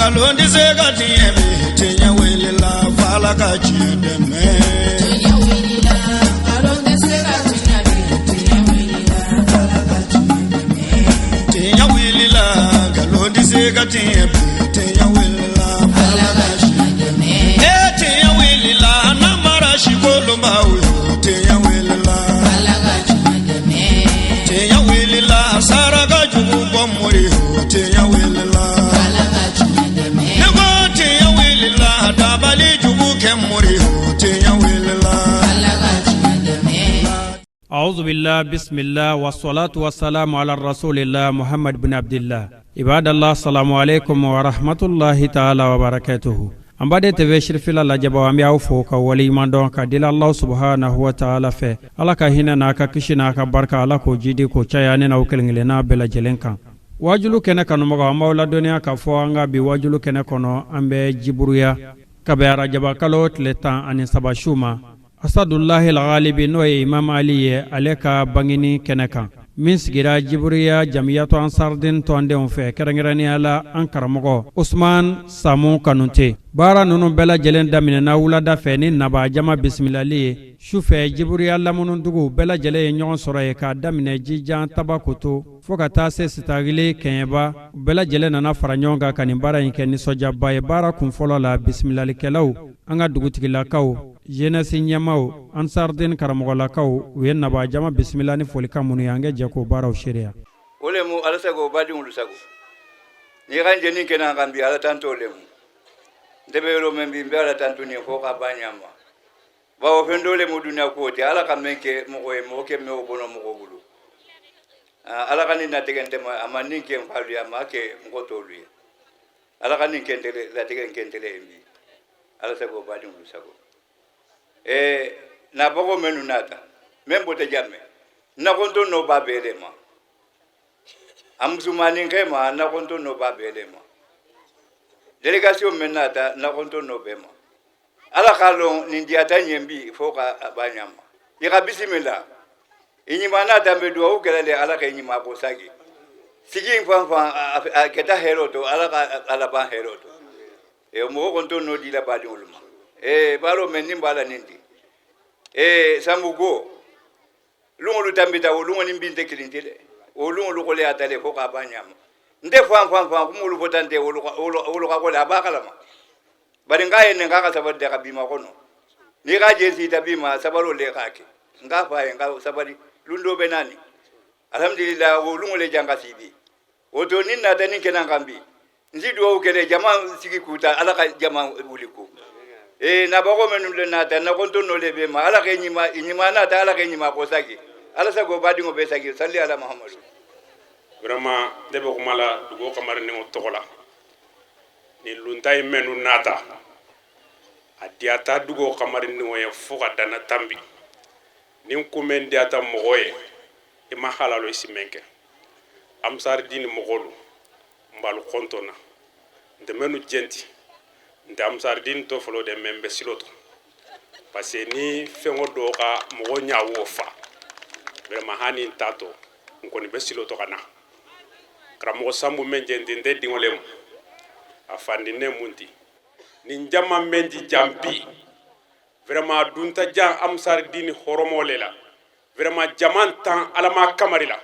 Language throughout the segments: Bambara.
Nkalon tɛ se ka tiɲɛ bi, tiɲɛ wulila f'Ala ka tiɲɛ dɛmɛ. Tiɲɛ wulila, nkalon tɛ se ka tiɲɛ bi, tiɲɛ wulila, Ala ka tiɲɛ dɛmɛ. Tiɲɛ wulila, nkalon tɛ se ka tiɲɛ bi, tiɲɛ wulila f'Ala Ala ka ka tiɲɛ tiɲɛ dɛmɛ. E tiɲɛ wulila, namara sikolonbaw yo, tiɲɛ wulila. Ala ka tiɲɛ dɛmɛ. Tiɲɛ wulila, saraka jugu bɔ mori yo, tiɲɛ wulila. Ala ka tiɲɛ dɛmɛ. Ne ko tiɲɛ wulila, dabali jugu kɛ mori yo, tiɲɛ wulila. Ala ka tiɲɛ dɛmɛ. أعوذ بالله بسم الله والصلاة والسلام على رسول الله محمد بن عبد الله عباد الله السلام عليكم ورحمة الله تعالى وبركاته An baden TV sirifila lajɛbaw, an bɛ aw fo ka waleɲuman dɔn ka deli Alahu subahanahu wa taala fɛ, Ala ka hinɛ n'a ka kisi n'a ka barika, Ala k'o jidi k'o caya ne n'aw kelen kelenna bɛɛ lajɛlen kan. Wajulu kɛnɛ kanumɔgɔ, an b'aw ladɔnniya k'a fɔ an ka bi wajulu kɛnɛ kɔnɔ, an bɛ Jiburuya ka bɛn arajaba kalo tile 13 su ma, Asadulahi Alghalibi, n'o ye Imam Ali ye, ale ka bangeni kɛnɛ kan min sigira Jiburiya Jamiyatu Ansardin tɔndenw fɛ, kɛrɛnkɛrɛnnenya la an karamɔgɔ Usman Samu Kanute. Baara ninnu bɛɛ lajɛlen daminɛna wulada fɛ ni naba jama bisimilali ye. Su fɛ, Jiburiya lamunudugu bɛɛ lajɛlen ye ɲɔgɔn sɔrɔ yen, k'a daminɛ Jijan Tabakoto fo ka taa se Sitagili Kɛɲɛba. Bɛɛ lajɛlen nana fara ɲɔgɔn kan ka nin baara in kɛ nisɔndiyaba ye. Baara kun fɔlɔ la, bisimilalikɛlaw, an ka dugutigilakaw, jeunesse ɲɛmaw, Ansardin karamɔgɔlakaw, u ye naba jama bisimila ni folikan minnu ye, an kɛ jɛ k'o baaraw seereya. O le mu Ala sago, badiŋolu sago. Ni kan jenin kenan kan bi, Ala tanto le mu. Nte be yoro men bi, mbe Ala tantu ni fo ka ba ñama, bawo fen do le mu duniya kuwo ti. Ala ka men ke mogo ye, mogo ke me wo bono mogo bulu. Ala ka nin natigɛ nte ma, a ma nin ke n faalu ye, a ma ke mogo tolu ye. Ala ka nin kentele latigɛ n kentele ye bi. Ala sago, badiŋolu sago. E na bago menu nata men bota jamme na konto no ba bele ma a musumanin ke ma na konto no ba bele ma délégation men nata na konto no be ma. Ala ka lon nin diyata ɲen bi fo ka ba ɲama. I ka bisimila i ɲima nata, n be duwawu kɛla le, Ala ka i ɲima ko sagi sigi fan fan a kɛta hɛrɛ to, Ala ka ala ban hɛrɛ to. E mɔgɔ konto no di la baadiŋolu ma. E baaro men nin b'a la nin ti e sambu go luŋolu tambita, wo luŋo nin binte kilinti de, wo luŋolu koleyata le fo ka ba ɲama. Nte fan fan fan kumolu fotante, wolu ka kole a b'a kalama, bari nka ye nin ka ka sabali de ka bima kono. Ni ka je siita bima sabalo le ka ke nka fa ye nka sabali lundo be nani. Alhamdulillah, wo luŋo le janga sibi woto nin nata nin kenan kan bi. Nsi duwawu kele jama sigi kuta, Ala ka jama wuli ko e nabago menu le nata na konto no le be ma. Ala ke nyima nyima nata, Ala ke nyima ko sagi, Ala sago, badiŋo be sagi. Salli ala Muhammadu. Vraiment, ne bɛ kuma la dugu kamarininw tɔgɔ la. Ni lunta ye mɛnu nata, a diyata dugu kamarininw ye fo ka danna tanbi. Ni ko mɛn diyata mɔgɔ ye, i ma halalo i si mɛn kɛ. Amsari dini mɔgɔlu n b'alu kɔntɔn na. N tɛ mɛnu jɛnti, n tɛ amsari dini tɔ fɔlɔ dɛ, mɛ n bɛ silo to, parce que ni fɛn o dɔ ka mɔgɔ ɲa wo fa, vraiment, hani n t'a tɔ, n kɔni bɛ silo to ka na. Karamɔgɔ Sambu mɛn jɛnti, n tɛ diŋo le mu a fandi ne mun ti nin jama mɛn ji jampi. Vraiment, a dunta jan amsari dini hɔrɔmɔ le la. Vraiment, jama tan Alama kamari la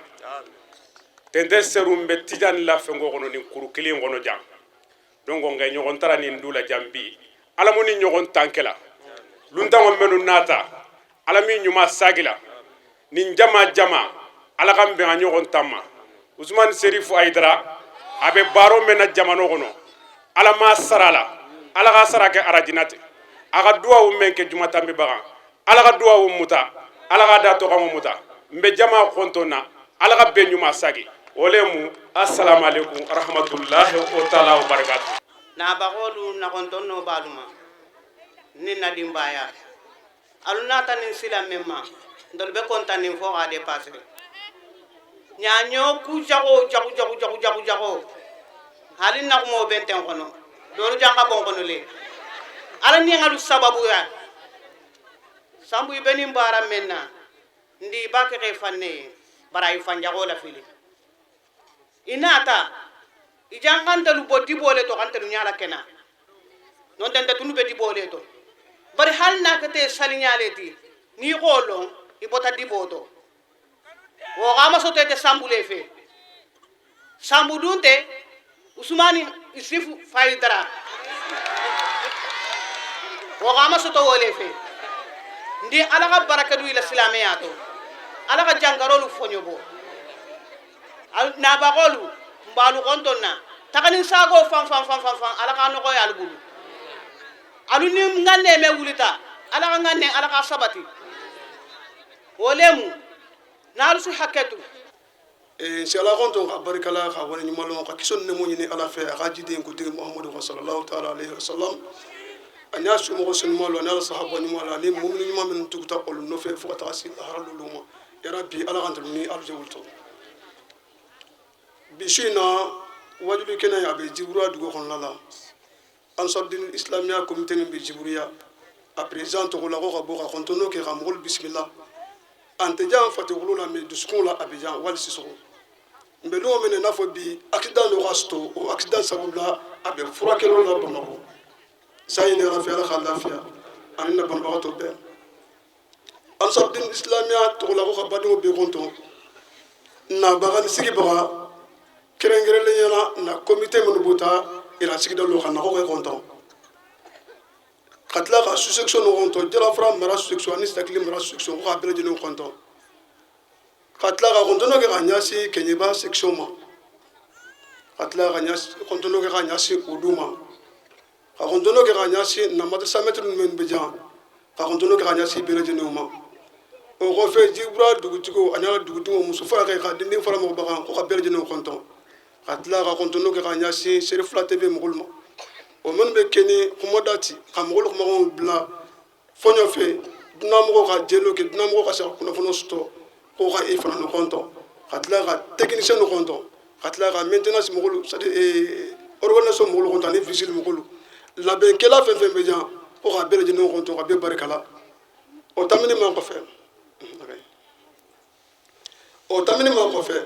tente serum bɛ Tijani la fɛnko kɔnɔ nin kuru kelen kɔnɔ jan. Donc nka ɲɔgɔn tara nin du la jan bi. Ala mu ni ɲɔgɔn tan kɛla luntaŋo mɛnu nata, Ala min ɲuman sagi la nin jama jama, Ala ka bɛn a ɲɔgɔn tan ma. Usumani Serifu Ayidara, a bɛ baaro mɛn na jamana kɔnɔ, Ala ma sara la, Ala ka sara kɛ arajina tɛ. A ka duwawu mɛn kɛ juma tanbi bagan, Ala ka duwawu muta, Ala ka da tɔgɔma muta. N bɛ jama kɔntɔn na, Ala ka bɛn ɲuman sagi. O le mu assalamu alaikum rahmatullahi wa taala wa barakatuh. Nabaxolu naxonton no baluma ni na dimbaya alu nata nin sila men ma, ndol be kontan nin fo xa dépasser ñaño ku jago jagu jagu jagu jagu jago hali naxumo benten xono dolu janga bon xono le. Ala ni ngalu sababu ya sambu i benin bara men na ndi ba ke xe fanne bara i fanjago la fili inata. I jankantelu bo dibole to kantelu ñala kena non tente tunu be dibole to bari hal na kete saliñale ti ni xolon i bota dibo to wo xama sotete sambule fe sambu dunte Usmani Isifu Faydara wo xama soto wole fe ndi ala xa baraka du ila silameya to ala xa jangarolu foñobo nabaxolu mbalu xonton na taxanin sago fan fan fan fan fan ala xa noxoye alu bulu alu ni ŋanne me wulita ala xa ŋanne ala xa sabati wo lemu naalu si hakketu. Si ala konton ka barikala ka wani ɲumanlɔn ka kisɔn nɛmɔ ɲini ala fɛ a ka jiden kuntigi Muhamadu kan sallallahu taala alayhi wa sallam a n'a somɔgɔ senuman lo a n'a sahaba ɲuman la ani mumini ɲuman minnu tuguta olu nɔfɛ fo ka taga se lahara lolu ma yarabi ala k'an tɛmɛ ni alijɛ wulitɔ. Bi su in na wajuli kɛnɛ a bɛ Jiburiya dugu kɔnɔna la Ansarudin Islamiya comité min bɛ Jiburiya a président tɔgɔ la ko ka bɔ ka kɔntɔnɔ kɛ ka mɔgɔw bisimila an tɛ jan fatikolo la mais dusukun la a bɛ jan wali Sisɔkɔ. N bɛ don min na i n'a fɔ bi accident dɔ ka sɔrɔ o accident sababu la a bɛ furakɛliyɔrɔ la Bamakɔ san ɲini ala fɛ ala k'a lafiya ani na banabagatɔ bɛɛ. Ansarudin Islamiya tɔgɔ la ko ka badenw bɛɛ kɔntɔn nabaga ni sigibaga kɛrɛnkɛrɛnnenya la na comité minnu bɛ taa ira sigida lo ka nakɔ kɛ kɔntɔn ka tila ka sous-section kɔntɔn Jalafara mara sous-section ani Sakili mara sous-section ko k'a bɛɛ lajɛlen kɔntɔn ka tila ka kɔntɔnɔ kɛ ka ɲɛsin Keɲeba section ma ka tila ka kɔntɔnɔ kɛ ka ɲɛsin Odu ma ka kɔntɔnɔ kɛ ka ɲɛsin na madrasa mɛtiri minnu bɛ jan ka kɔntɔnɔ kɛ ka ɲɛsin bɛɛ lajɛlen ma. O kɔfɛ Jibura dugutigiw ani ala dugutigiw muso fara kɛ ka denden fara mɔgɔ bagan ko ka bɛɛ lajɛlen kɔntɔn ka tila ka kɔntɔnɔ kɛ ka ɲɛsin Serifila TV mɔgɔw ma o minnu bɛ kɛ ni kumada ti ka mɔgɔw kumakanw bila fɔɲɔ fɛ dunanmɔgɔw ka jeliw kɛ dunanmɔgɔw ka se ka kunnafoniw sɔrɔ ko ka e fana kɔntɔn ka tila ka technicien kɔntɔn ka tila ka maintenance mɔgɔw c'est à dire organisation mɔgɔw kɔntɔn ani vigile mɔgɔw labɛnkɛla fɛn fɛn bɛ jan ko ka bɛɛ lajɛlen kɔntɔn ka bɛɛ barika la. O tamini ma kɔfɛ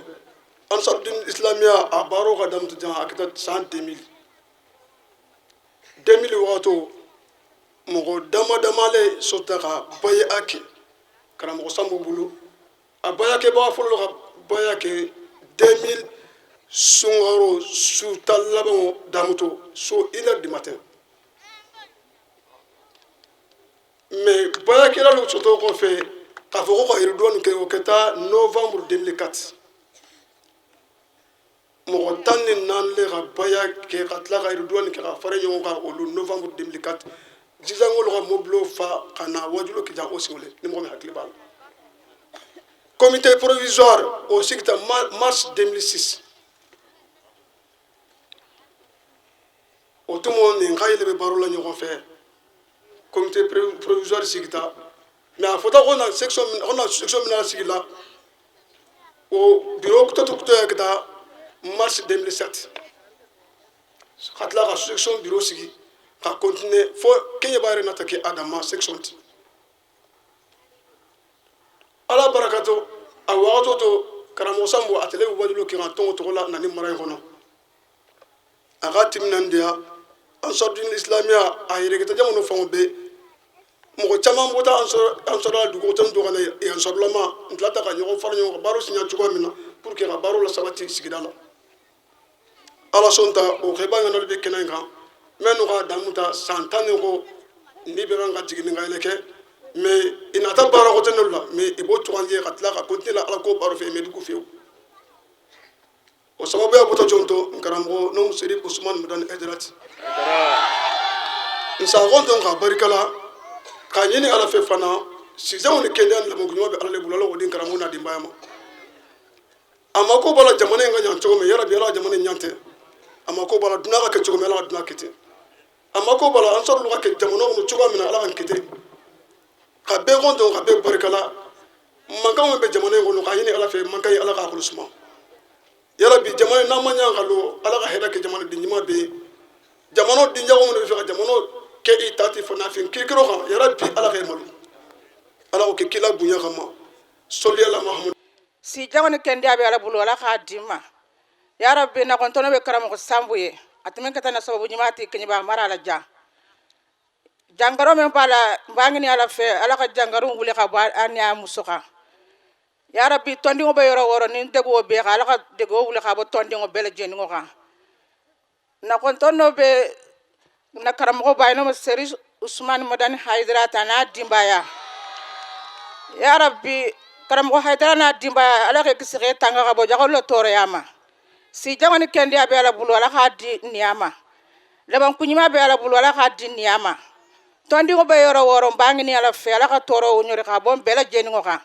Ansarudin Islamiya a baaraw ka daminɛ jan a kɛta san 2000 wagati mɔgɔ dama dama le sɔrɔta ka baya kɛ karamɔgɔ Sambu bolo a baya kɛbaga fɔlɔ ka baya kɛ 2000 sunkaro su ta labanw damuto so 1h du matin mais bayakɛlaw sɔrɔtɔ kɔfɛ k'a fɔ ko ka yiriduwa kɛ o kɛta novembre 2004 mɔgɔ 14 le ka baya kɛ ka tila ka yiriduwa kɛ ka fara ɲɔgɔn kan olu novembre 2004 jizangolu ka mobilo fa ka na wajulo kɛ jan o sigilen ni mɔgɔ min hakili b'a la. Comité provisoire o sigita mars 2006 o tumo nin ka yɛlɛ bɛ baro la ɲɔgɔn fɛ comité provisoire sigita mais a fɔta ko na section min na sigi la o bureau tɔtɔ ka taa mars 2007 ka tila ka section bureau sigi ka continuer fo Keɲeba yɛrɛ nata kɛ Adama section ti. Ala barakato a wagato to karamɔgɔ Sambu a tɛlɛ bɛ wajulo kɛ ka tɔn tɔgɔ la na ni mara in kɔnɔ a ka timinandiya Ansarudin Islamiya a yɛrɛkɛta jamana fanw bɛɛ mɔgɔ caman bɔta Ansarudala dugu tɛ dɔ ka na Ansarudalama n tila ta ka ɲɔgɔn fara ɲɔgɔn kan baaro siɲɛ cogoya min na pour que ka baaro la sabati sigida la. Ala sɔn ta o kɛba ŋanalu bɛ kɛnɛ in kan minnu ka damu ta san 10 ni kɔ ni bɛ kan ka jigin ni ka yɛlɛ kɛ mais i nata baara ko tɛ ne la mais i b'o cogoya ye ka tila ka continuer la ala ko baaro fɛ mɛ dugu fiyewu. O sababuya bɔtɔ jɔn to n karamɔgɔ n'o Serif Usumani Madani Haidara n sakɔntɔn ka barika la k'a ɲini ala fɛ fana sisanw ni kɛnɛya ni lamɔko ɲuman bɛ ala le bolo ala k'o di n karamɔgɔ n'a denbaya ma. A ma ko b'a la jamana in ka ɲa cogo min yarabi ala ka jamana in ɲa tɛ a ma ko b'a la dunan ka kɛ cogo min ala ka dunan kɛ ten a ma ko b'a la Ansarulu ka kɛ jamana kɔnɔ cogoya min na ala ka kɛ ten ka bɛɛ kɔntɔn ka bɛɛ barika la mankan min bɛ jamana in kɔnɔ k'a ɲini ala fɛ mankan in ala k'a kolo suma yarabi jamana in n'an ma ɲa ka lɔ ala ka hɛrɛ kɛ jamana den ɲuman bɛɛ ye jamana den jago minnu bɛ fɛ ka jamana kɛ i ta ti fanafin kirikiro kan yarabi ala ka malo ala k'o kɛ kila bonya kama sɔli ala Mahamadu. Si jago ni kɛnɛya bɛ ala bolo ala k'a d'i ma Ya rabbi, na kɔntɔnɔ bɛ karamɔgɔ Sanbu ye, a tun bɛ ka taa na sababu ɲuman ti Keɲeba mara la. Jan jangaro min b'a la, n b'a ɲini Ala fɛ, Ala ka jangaro wuli ka bɔ a ni a muso kan. Ya rabbi, tɔndenw bɛ yɔrɔ o yɔrɔ, ni degun bɛ kan, Ala ka degun wuli ka bɔ tɔndenw bɛɛ lajɛlen kan. Na kɔntɔnɔ bɛ na karamɔgɔ ba ye, n'o Seri Usumani Madani Hayidara ta n'a denbaya. Ya rabbi, karamɔgɔ Hayidara n'a denbaya, Ala ka kisi k'e tanga ka bɔ jago la tɔɔrɔya ma. Si jago ni kɛnɛya bɛ Ala bolo, Ala k'a di niya ma. Laban kuɲuman bɛ Ala bolo, Ala k'a di niya ma. Tɔndenw bɛ yɔrɔ o yɔrɔ, n b'a ɲini Ala fɛ, Ala ka tɔɔrɔ ɲɔri ka bɔ bɛɛ lajɛlen kan.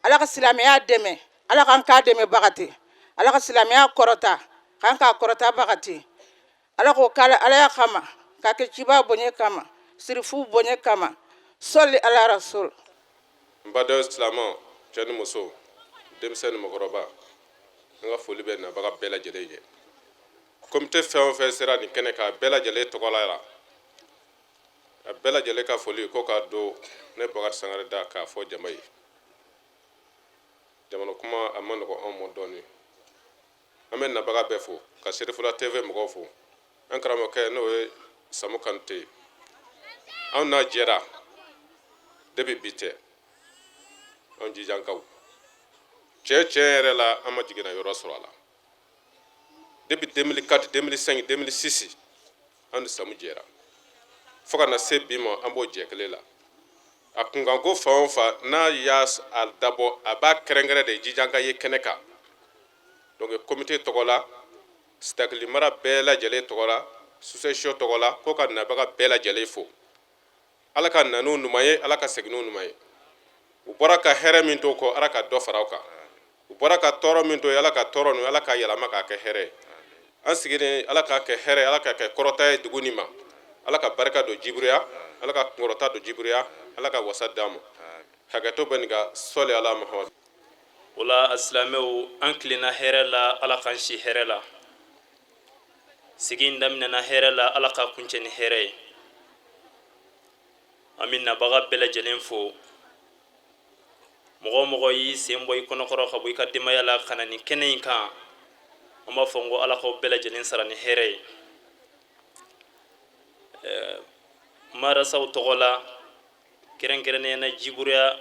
Ala ka silamɛya dɛmɛ, Ala k'an k'a dɛmɛ bagati, Ala ka silamɛya kɔrɔta, k'an k'a kɔrɔta bagati. Ala k'o k'ala Alaya kama, k'a kɛ ciba bonya kama, sirifu bonya kama. Sɔli ala rasul. N badenw silamɛw, cɛ ni muso, denmisɛn ni mɔgɔkɔrɔba, an ka foli bɛ nabaga bɛɛ lajɛlen ye. Komite fɛn o fɛn sera nin kɛnɛ kan, bɛɛ lajɛlen tɔgɔ la yan, a bɛɛ lajɛlen ka foli ko k'a don ne Bakari Sangare da k'a fɔ jama ye. Jamana kuma a ma nɔgɔ anw ma dɔɔni. An bɛ nabaga bɛɛ fo, ka Serifula TV mɔgɔw fo, an karamɔgɔkɛ n'o ye Samu Kanute ye. Anw n'a jɛra depuis bi tɛ, anw jijankaw cɛ tiɲɛ yɛrɛ la, an ma jiginna yɔrɔ sɔrɔ a la. Depuis 2004, 2005, 2006, an ni Samu jɛra fo ka na se bi ma, an b'o jɛ kelen la. A kunkanko fan o fan n'a y'a a dabɔ, a b'a kɛrɛnkɛrɛn de jijanka ye kɛnɛ kan. Donc comité tɔgɔ la, Sitakili mara bɛɛ lajɛlen tɔgɔ la, sous-section tɔgɔ la, ko ka nabaga bɛɛ lajɛlen fo. Ala ka nanu ɲuman ye, Ala ka segin ɲuman ye. U bɔra ka hɛrɛ min to kɔ, Ala ka dɔ fara u kan. U bɔra ka tɔɔrɔ min to, Ala ka tɔɔrɔ ninnu, Ala ka yɛlɛma k'a kɛ hɛrɛ ye. An sigilen, Ala k'a kɛ hɛrɛ, Ala k'a kɛ kɔrɔta ye dugu nin ma. Ala ka barika don Jiburuya, Ala ka kunkɔrɔta don Jiburuya, Ala ka wasa d'an ma. Hakɛto bɛ nin ka sɔli ala Muhamadu. O la, a silamɛw, an tilenna hɛrɛ la, Ala k'an si hɛrɛ la. Sigi in daminɛna hɛrɛ la, Ala ka kuncɛ ni hɛrɛ ye. An bɛ nabaga bɛɛ lajɛlen fo. Mɔgɔ o mɔgɔ y'i sen bɔ i kɔnɔkɔrɔ ka bɔ i ka denbaya la ka na nin kɛnɛ in kan, an b'a fɔ n ko Ala k'aw bɛɛ lajɛlen sara ni hɛrɛ ye. Marasaw tɔgɔ la, kɛrɛnkɛrɛnnenya na Jiburuya,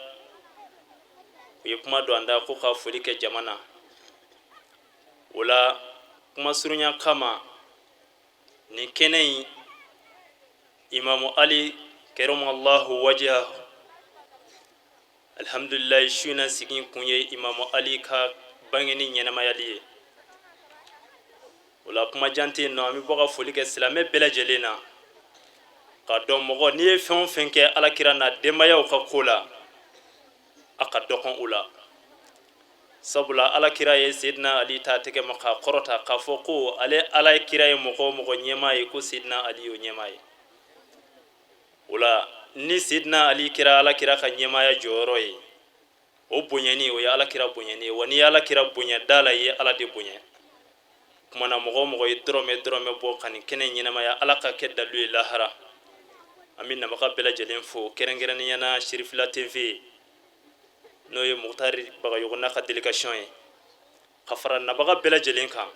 u ye kuma don an da ko ka foli kɛ jama na. O la, kuma surunya kama, nin kɛnɛ in, Imamu Ali karamallahu wajahu, alhamdulilayi, su in na sigi kun ye Imamu Ali ka bangeni ɲɛnamayali ye. O la, kuma jan tɛ yen nɔ. An bɛ bɔ ka foli kɛ silamɛ bɛɛ lajɛlen na, k'a dɔn mɔgɔ n'i ye fɛn o fɛn kɛ Alakira n'a denbayaw ka ko la, a ka dɔgɔn o la. Sabula Alakira ye Sedina Ali ta tɛgɛ ma k'a kɔrɔta k'a fɔ ko ale Ala kira ye mɔgɔ o mɔgɔ ɲɛmaa ye, ko Sedina Ali y'o ɲɛmaa ye. O la, ni Sedina Ali kɛra Alakira ka ɲɛmaaya jɔyɔrɔ ye, o bonyani, o ye Alakira bonyani ye. Wa n'i ye Alakira bonya da la, i ye Ala de bonya. Kuma na, mɔgɔ o mɔgɔ ye dɔrɔmɛ dɔrɔmɛ bɔ ka nin kɛnɛ ɲɛnamaya, Ala ka kɛ dalu ye lahara. An bɛ nabaga bɛɛ lajɛlen fo, kɛrɛnkɛrɛnnenya na Sirifila TV, n'o ye Mukutari Bagayogo n'a ka délégation ye, ka fara nabaga bɛɛ lajɛlen kan.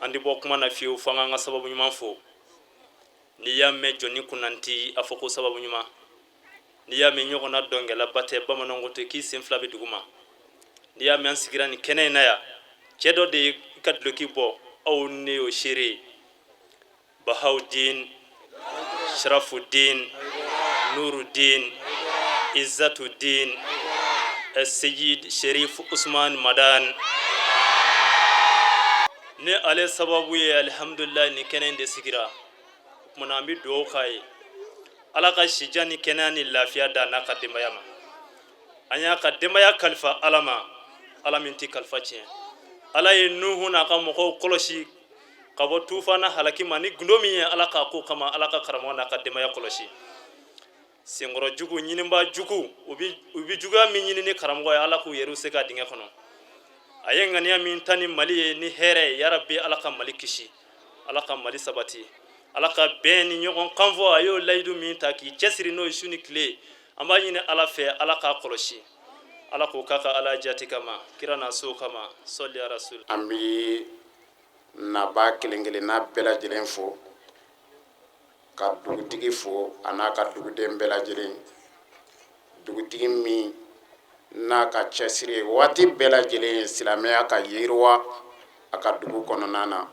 An tɛ bɔ kuma na fiyewu fo an k'an ka sababu ɲuman fo. N'i y'a mɛn jɔnni kunnanti, a fɔ ko sababu ɲuman. N'i y'a mɛn ɲɔgɔnna dɔnkɛlaba tɛ, bamananw ko ten k'i sen fila bɛ dugu ma. N'i y'a mɛn an sigira nin kɛnɛ in na yan, cɛ dɔ de ye ka duloki bɔ, aw ne y'o seere ye. Bahawudin Sharafudin Nurudin Izzatudin Seyid Sherif Usman Madan, ni ale sababu ye, alihamudulila, nin kɛnɛ in de sigira. O tuma na, an bɛ dugawu k'a ye, Ala ka sijan ni kɛnɛya ni lafiya da n'a ka denbaya ma. An y'a ka denbaya kalifa Ala ma, Ala min tɛ kalifa tiɲɛ. Ala ye Nuhu n'a ka mɔgɔw kɔlɔsi ka bɔ tufana halaki ma ni gundo min ye, Ala k'a ko kama, Ala ka karamɔgɔ n'a ka denbaya kɔlɔsi. Senkɔrɔ jugu, ɲininba jugu, u bɛ juguya min ɲini ni karamɔgɔ ye, Ala k'u yɛrɛw se ka dingɛ kɔnɔ. A ye ŋaniya min ta ni Mali ye ni hɛrɛ ye, yarabi, Ala ka Mali kisi, Ala ka Mali sabati, Ala ka bɛn ni ɲɔgɔn kanfɔ. A y'o layidu min ta k'i cɛsiri n'o ye su ni tile, an b'a ɲini Ala fɛ, Ala k'a kɔlɔsi, Ala k'o k'a ka Ala jati kama, kira n'a so kama. Sɔli ya rasul. An bɛ Nabaa kelen kelenna bɛɛ lajɛlen fo, ka dugutigi fo a n'a ka duguden bɛɛ lajɛlen, dugutigi min n'a ka cɛsiri ye waati bɛɛ lajɛlen ye silamɛya ka yiriwa a ka dugu kɔnɔna na.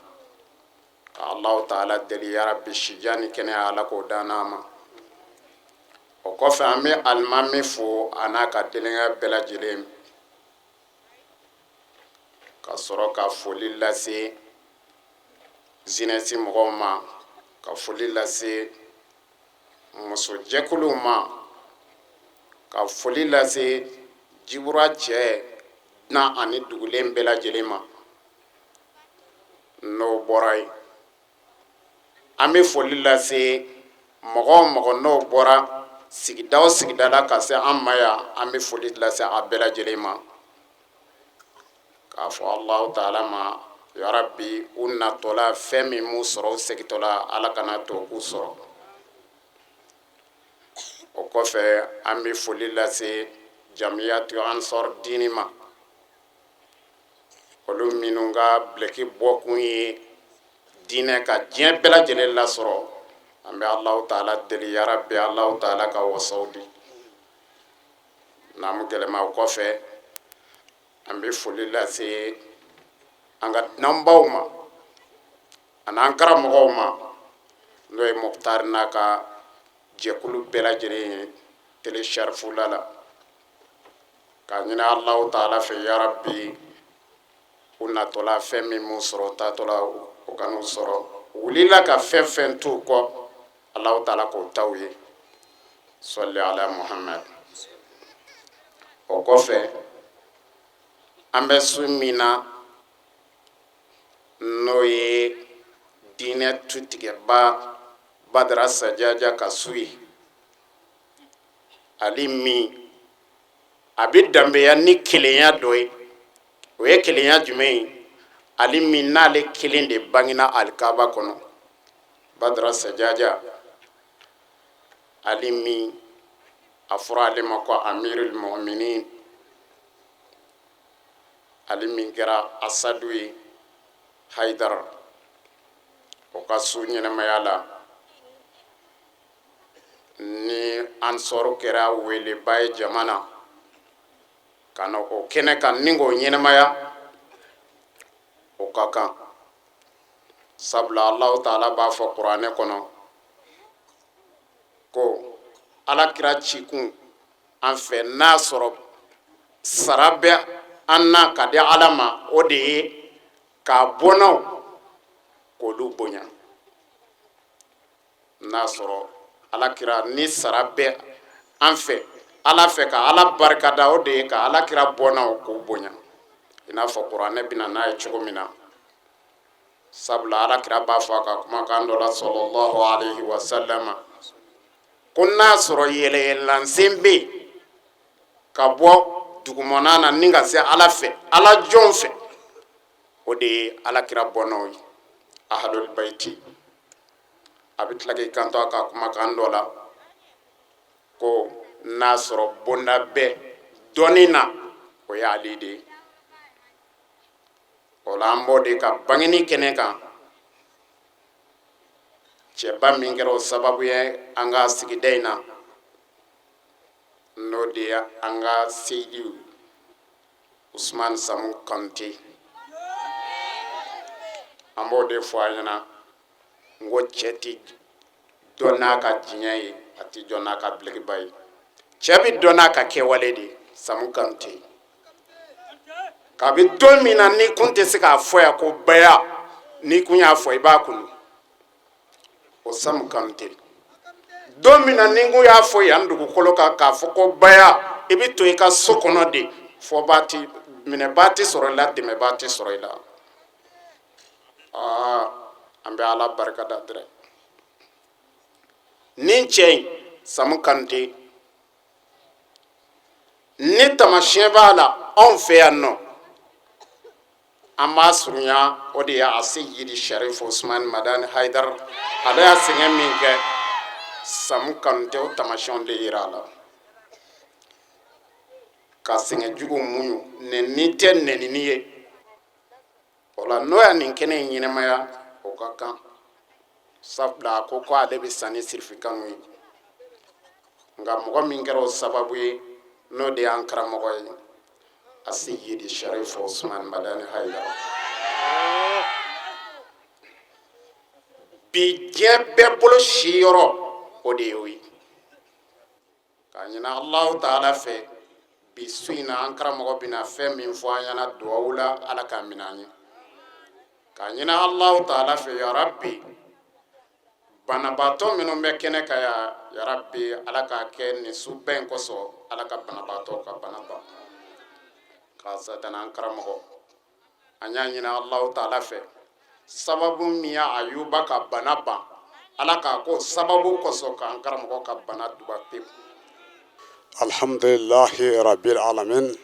Ka Alahu taala deli, yarabi, sijan ni kɛnɛya, Ala k'o d'an n'a ma. O kɔfɛ, an bɛ alimami fo a n'a ka denkɛ bɛɛ lajɛlen, ka sɔrɔ ka foli lase zinɛsi mɔgɔw ma, ka foli lase musojɛkuluw ma, ka foli lase Jibura cɛ dunan ani dugulen bɛɛ lajɛlen ma. N'o bɔra yen, an bɛ foli lase mɔgɔ o mɔgɔ n'o bɔra sigida o sigida la ka se an ma yan, an bɛ foli lase a bɛɛ lajɛlen ma, k'a fɔ Alahu taala ma, yarabi, u natɔla fɛn min m'u sɔrɔ, u segintɔla Ala kana to k'u sɔrɔ. O kɔfɛ, an bɛ foli lase jamiyatu ansɔr dini ma, olu minnu ka bileki bɔkun ye diinɛ ka diɲɛ bɛɛ lajɛlen lasɔrɔ. An bɛ Alahu taala deli, yarabi, Alahu taala ka wasaw di naamu gɛlɛma. O kɔfɛ, an bɛ foli lase an ka dunanbaw ma an'an karamɔgɔw ma, n'o ye Mukutari n'a ka jɛkulu bɛɛ lajɛlen ye tele Sharifula la, k'a ɲini Alahu taala fɛ, yarabi, u natɔla fɛn min m'u sɔrɔ, u taatɔla o kan'u sɔrɔ, u wulila ka fɛn fɛn t'u kɔ, Alahu taala k'o ta u ye. Sɔli ala Muhamad. O kɔfɛ, an bɛ su min na, n'o ye diinɛ tutigɛba Badara Sajaja ka su ye, ale min a bɛ danbeya ni kelenya dɔ ye. O ye kelenya jumɛn ye? Ale min n'ale kelen de bangena alikaba kɔnɔ, Badara Sajaja, ale min a fɔra ale ma ko amirul muminin, ale min kɛra asadu ye Hayidara, o ka su ɲɛnamaya la ni ansɔrɔ kɛra weleba ye jama na ka na o kɛnɛ kan ni k'o ɲɛnamaya, o ka kan, sabula Alahu taala b'a fɔ kuranɛ kɔnɔ ko Ala kira cikun an fɛ, n'a sɔrɔ sara bɛ an na ka di Ala ma, o de ye k'a bɔnnaw k'olu bonya. N'a sɔrɔ Ala kira ni sara bɛ an fɛ Ala fɛ ka Ala barikada, o de ye ka Ala kira bɔnnaw k'u bonya, i n'a fɔ kuranɛ bɛna n'a ye cogo min na. Sabula Ala kira b'a fɔ a ka kumakan dɔ la, sɔlɔlɔhu alayhi wa salama, ko n'a sɔrɔ yɛlɛyɛlɛlansen bɛ yen ka bɔ dugumana na ni ka se Ala fɛ, Ala jɔn fɛ, o de ye Ala kira bɔnnaw ye, ahlul bayti. A bɛ tila k'i kanto a ka kumakan dɔ la ko n'a sɔrɔ bonda bɛ dɔnni na, o ye Ali de ye. O la, an b'o de ka bangeni kɛnɛ kan, cɛba min kɛra o sababu ye an ka sigida in na, n'o de ye an ka Seyidi Usumani Samu Kanute. An b'o de fɔ a ɲɛna n ko cɛ tɛ dɔn n'a ka diɲɛ ye, a tɛ dɔn n'a ka bilekiba ye, cɛ bɛ dɔn n'a ka kɛwale de ye. Samu Kanute, kabi don min na n'i kun tɛ se k'a fɔ yan ko baya, n'i kun y'a fɔ i b'a kunu, o Samu Kanute, don min na ni n kun y'a fɔ yan dugukolo kan k'a fɔ ko baya, i bɛ to i ka so kɔnɔ de fɔ ba ti minɛbaa tɛ sɔrɔ i la, dɛmɛbaa tɛ sɔrɔ i la. Aa, an bɛ Ala barika da dɛrɛ. Nin cɛ in, Samu Kanute, ni tamasiyɛn b'a la anw fɛ yan nɔ, an b'a surunya, o de ye a Seyidi Sharif Usman Madani Haidar. Ale y'a sɛgɛn min kɛ Samu Kanute, o tamasiyɛnw de yira a la, ka sɛgɛn jugu muɲu, nɛni tɛ nɛnini ye. O O la n'o y'a nin kɛnɛ in ɲɛnamaya, o ka kan, sabula a ko ko ale bɛ sa ni sirifi kanu ye. Nka mɔgɔ min kɛra o sababu ye, n'o de y'an karamɔgɔ ye, Aseyidi Sharif Usman Madani Hayidara, bi diɲɛ bɛɛ bolo si yɔrɔ, o de y'o ye. K'a ɲini Alahu taala fɛ, bi su in na, an karamɔgɔ bɛna fɛn min fɔ an ɲɛna duwawu la, Ala k'a minɛ an ye. K'a ɲini Alahu taala fɛ, yarabi, banabaatɔ minnu bɛ kɛnɛ kan yan, yarabi, Ala k'a kɛ nin suba in kosɔn, Ala ka banabaatɔ ka bana ban. K'a satana an karamɔgɔ, an y'a ɲini Alahu taala fɛ, sababu min y'a Ayuba ka bana ban, Ala k'a ko sababu kosɔn k'an karamɔgɔ ka bana duba pewu. Alhamdulilahi rabbil alamin,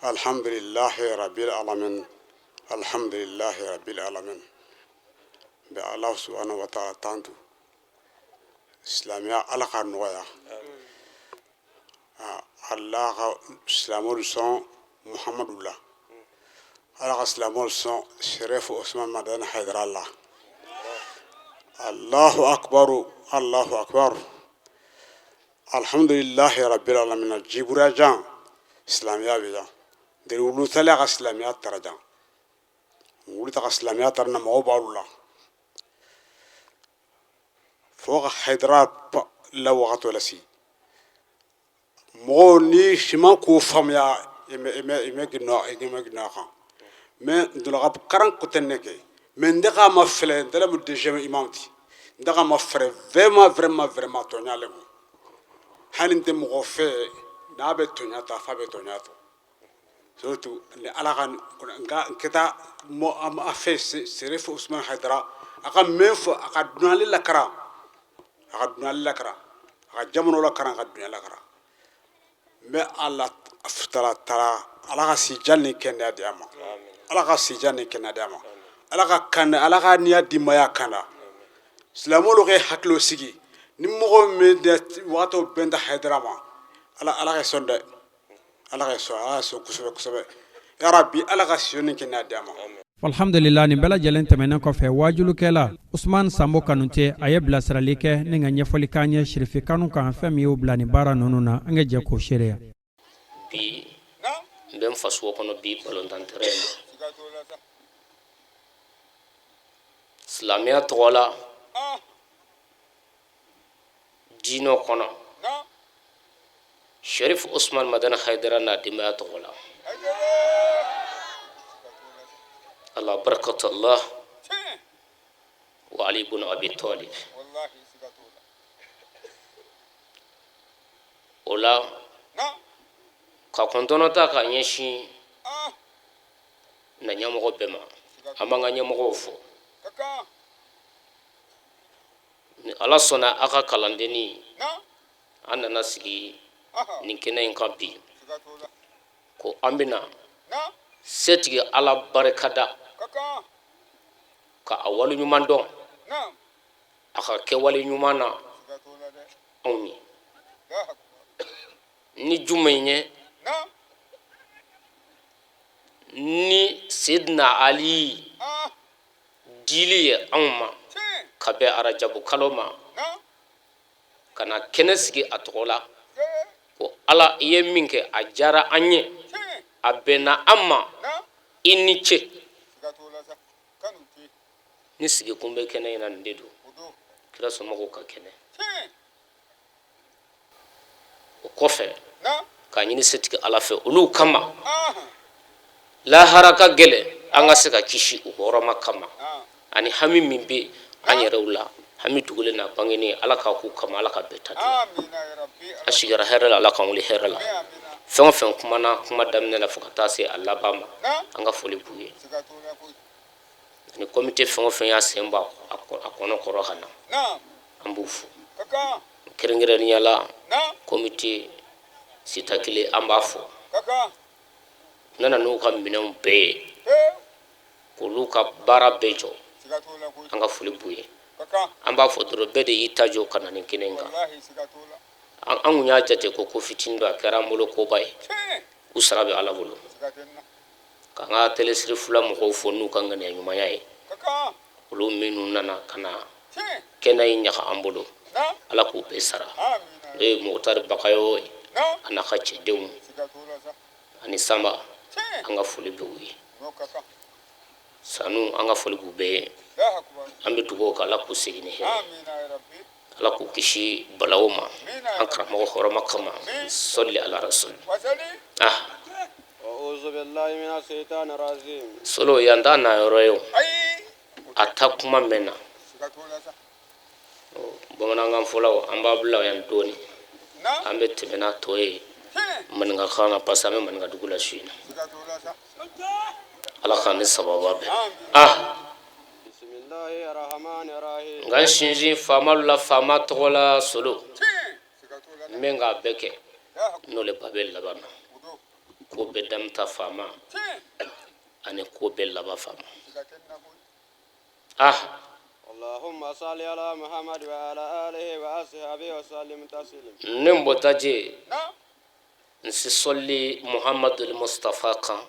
alhamdulilahi rabbil alamin, alhamdulilahi rabbil alamin. N bɛ Ala subahana wa taala tantu. Silamɛya, Ala ka nɔgɔya. Ala ka silamɛw sɔn Muhamadu la, Ala ka silamɛw sɔn Sɛrɛfu Osman Madani Hayidara la. Alahu akibaru, Alahu akibaru, alhamdulilahi rabbil alamina. Jibura jan, silamɛya bɛ yan deri wulutala ka silamɛya tara jan, wulu ta ka silamɛya tara na mɔgɔw b'alu la fo ka Hayidara la wagati la si mɔgɔw ni siman k'o faamuya i mɛ gino kan mɛ ndɔlɔka karan ko tɛ ne kɛ mɛ n tɛ k'a ma filɛ n tɛ mu deuxième imam ti n tɛ k'a ma fɛrɛ vraiment vraiment vraiment tɔɲa le mu hali n tɛ mɔgɔ fɛ n'a bɛ tɔɲa ta f'a bɛ tɔɲa tɔ. Surtout ni Ala ka nka kɛta a fɛ Serif Usman Hayidara, a ka mɛn fɔ, a ka dunali lakaran, a ka dunali lakaran, a ka jamana lakaran, a ka dunya lakaran. N bɛ Ala tala tala, Ala ka sijan ni kɛnɛya di a ma, Ala ka sijan ni kɛnɛya di a ma, Ala ka kan, Ala ka niya di maya kan na. Silamɛw ka hakili sigi ni mɔgɔ min waati bɛn da Hayidara ma, Ala Ala ka sɔn dɛ, Ala ka sɔn, Ala ka sɔn kosɛbɛ kosɛbɛ, yarabi, Ala ka si ni kɛnɛya di a ma. Alhamdulila, nin bɛɛ lajɛlen tɛmɛnen kɔfɛ, wajulukɛla Usman Sanbo Kanute, a ye bilasirali kɛ ni ka ɲɛfɔli k'an ye sirifi kanu kan, fɛn min y'o bila nin baara ninnu na. An ka jɛ k'o seereya. Bi n bɛ n faso kɔnɔ bi, balontan terrain na, silamɛya tɔgɔ la, diinɛ kɔnɔ, Sherif Usman Madani Haidara n'a denbaya tɔgɔ la, ala barakatullah wa Ali ibn Abi Talib. O la ka kɔntɔnɔ ta k'a ɲɛsin na ɲɛmɔgɔ bɛɛ ma, an b'an ka ɲɛmɔgɔw fo. Ni Ala sɔnna, a ka kalandenni, an nana sigi nin kɛnɛ in kan bi ko an bɛna setigi Ala barikada ka a wale ɲuman dɔn a ka kɛwale ɲuman na anw ye ni jumɛn ye ni Sedina Ali dili ye anw ma ka bɛn arajabu kalo ma, ka na kɛnɛ sigi a tɔgɔ la ko Ala, i ye min kɛ, a diyara an ye, a bɛnna an ma, i ni ce. Ni sigikun bɛ kɛnɛ in na, nin de don, kira somɔgɔw ka kɛnɛ. O kɔfɛ, k'a ɲini setigi Ala fɛ olu kama, lahara ka gɛlɛn, an ka se ka kisi u hɔrɔma kama, ani hami min bɛ an yɛrɛw la, hami dogolen n'a bangenen, Ala k'a k'u kama, Ala ka bɛɛ ta di. An sigira hɛrɛ la, Ala k'an wuli hɛrɛ la. Fɛn o fɛn kumana kuma daminɛ la fo ka taa se a laban ma, an ka foli b'u ye, ani komite fɛn o fɛn y'a sen bɔ a kɔnɔ kɔrɔ ka na, an b'u fo. Kɛrɛnkɛrɛnnenya la, komite sita kelen, an b'a fo, nana n'u ka minɛnw bɛɛ ye k'olu ka baara bɛɛ jɔ, an ka foli b'u ye. An b'a fɔ dɔrɔn, bɛɛ de y'i ta jɔ ka na nin kɛnɛ in kan. An kun y'a jate ko ko fitinin don, a kɛra an bolo koba ye. U sara bɛ Ala bolo. Ka n ka tele Sirifula mɔgɔw fo n'u ka ŋaniya ɲumanya ye, olu minnu nana ka na kɛnɛ in ɲaga an bolo, Ala k'u bɛɛ sara. N'o ye Mukutari Bakayo ye, a n'a ka cɛdenw ani Sanba, an ka foli bɛ u ye. Sanu, an ka foli b'u bɛɛ ye. An bɛ dugawu kɛ, Ala k'u segin ni hɛrɛ, Ala k'u kisi balaw ma, an karamɔgɔ hɔrɔma kama. Sɔli ala rasul. Ah, solo yan t'a na yɔrɔ ye o, a ta kuma mɛnna. Bamanankan fɔlaw, an b'a bila yan dɔɔni, an bɛ tɛmɛ n'a tɔ ye maninkakan na, parce que an bɛ maninka dugu la su in na. Ala k'an ni sababa bɛn. Ah, nka n sinsin faamalu la, faama tɔgɔ la solo, n bɛ k'a bɛɛ kɛ n'o le ba bɛ laban na. Ko bɛɛ damta faama ani ko bɛɛ laban faama. Ah, ne bɔta je n si sɔli Muhamadul Mustafa kan,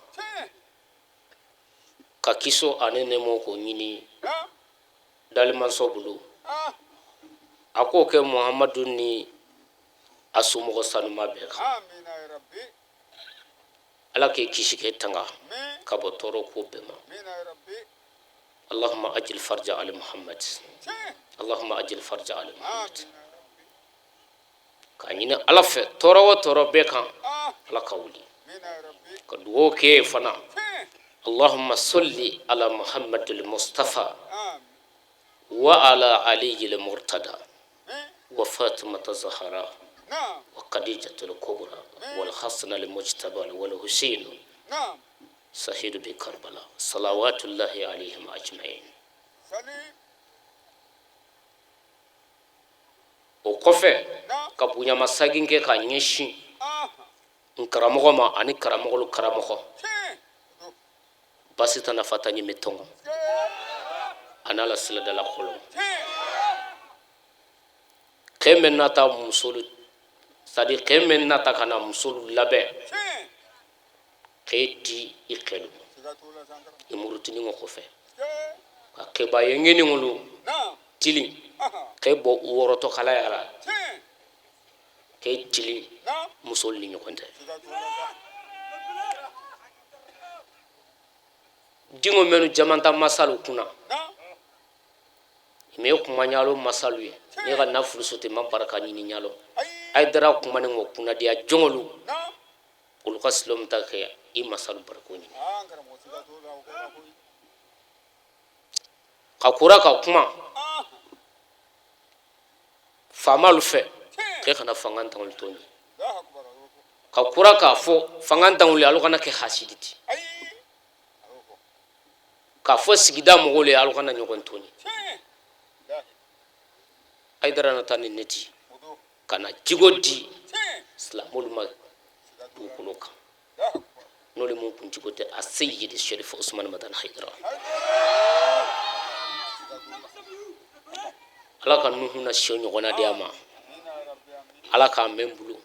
ka kiso ani nɛɛmɔ k'o ɲini dalimansɔ bolo, a k'o kɛ Muhamadu ni a somɔgɔ sanuma bɛɛ kan. Ala k'e kisi k'e tanga ka bɔ tɔɔrɔ ko bɛɛ ma. Allahumma ajil farja ali Muhammad, Allahumma ajil farja ali Muhammad. K'a ɲini Ala fɛ, tɔɔrɔ o tɔɔrɔ bɛɛ kan, Ala ka wuli ka dugawu k'e ye fana. Allahumma salli ala Muhammadul Mustafa wa ala aliyil murtada wa fatimata zahara wa khadijatul kubra wal hasan al mujtaba wal husain sahidu bi karbala salawatullahi alaihim ajma'in. O kɔfɛ, ka bonyamasagin kɛ ka ɲɛsin n karamɔgɔ ma ani karamɔgɔlu karamɔgɔ basi tana fata ɲimi tɔngɔ a n'a la siladala kɔlɔn kɛ mɛn nata musolu, c'est à dire kɛ mɛn nata ka na musolu labɛn k'e di i kɛlu i murutini kɔfɛ ka kɛba ye ŋeni tilin k'e bɔ u wɔrɔtɔ kalaya la k'e tilin musolu ni ɲɔgɔn cɛ. Dingo minnu jamanta masalu kunna mɛ kuma ɲalo masalu ye ne ka nafolo sɔrɔ ma barika ɲini ɲalo Hayidara kuma ni o kunnadiya jɔngolu olu ka silɔmu ta kɛ i masalu bariko ɲini ka kura ka kuma faamalu fɛ k'e kana fanga tangoli tɔɲɔ, ka kura k'a fɔ fanga tangoli alu kana kɛ hasidi ti, k'a fɔ sigida mɔgɔw le alu kana ɲɔgɔn tɔɲɔ. Hayidara nata ni ne ti ka na jigo di silamɛlu ma dugukolo kan, n'olu mun kun jigo tɛ a seyidi Sherif Usman Madani Hayidara. Ala ka Nuhu na siyo ɲɔgɔnna di a ma, Ala k'a mɛn bolo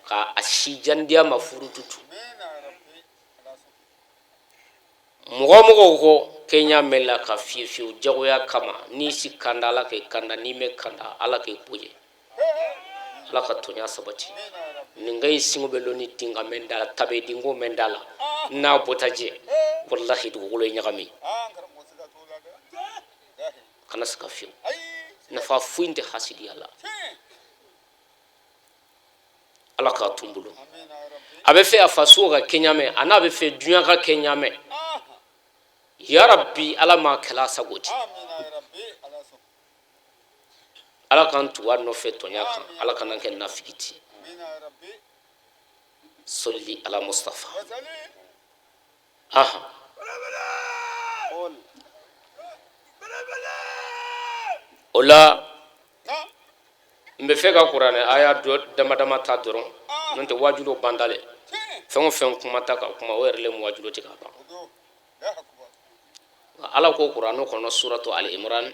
k'a si jan di a ma furututu. Mɔgɔ mɔgɔw ko kɛɲa mɛn la ka fiye fiyewu jagoya kama, n'i si kanda Ala k'e kanda, n'i mɛ kanda Ala k'e bonya, Ala ka tɔɲa sabati. Nin ka in singo bɛ lɔni dinga mɛn da la, tabe dingo mɛn da la, n'a bɔta jɛ walahi dugukolo ye ɲagami, kana se ka fiyewu nafa foyi tɛ hasidiya la. Ala k'a tun bolo a bɛ fɛ a faso ka kɛ ɲamɛ, a n'a bɛ fɛ dunya ka kɛ ɲamɛ. Ya Rabbi, Ala m'a kɛla sago di, Ala k'an tugu a nɔfɛ tɔɲa kan, Ala kana kɛ nafigi ti. Sɔli ala Mustafa. Aha, o la n bɛ fɛ ka kuranɛ aya dɔ dama dama ta dɔrɔn, n'o tɛ wajulo banda le. Fɛn o fɛn kuma ta ka kuma, o yɛrɛ le mu wajulo ti ka ban. Ala ko kuranɛ kɔnɔ, suratu Ali Imran,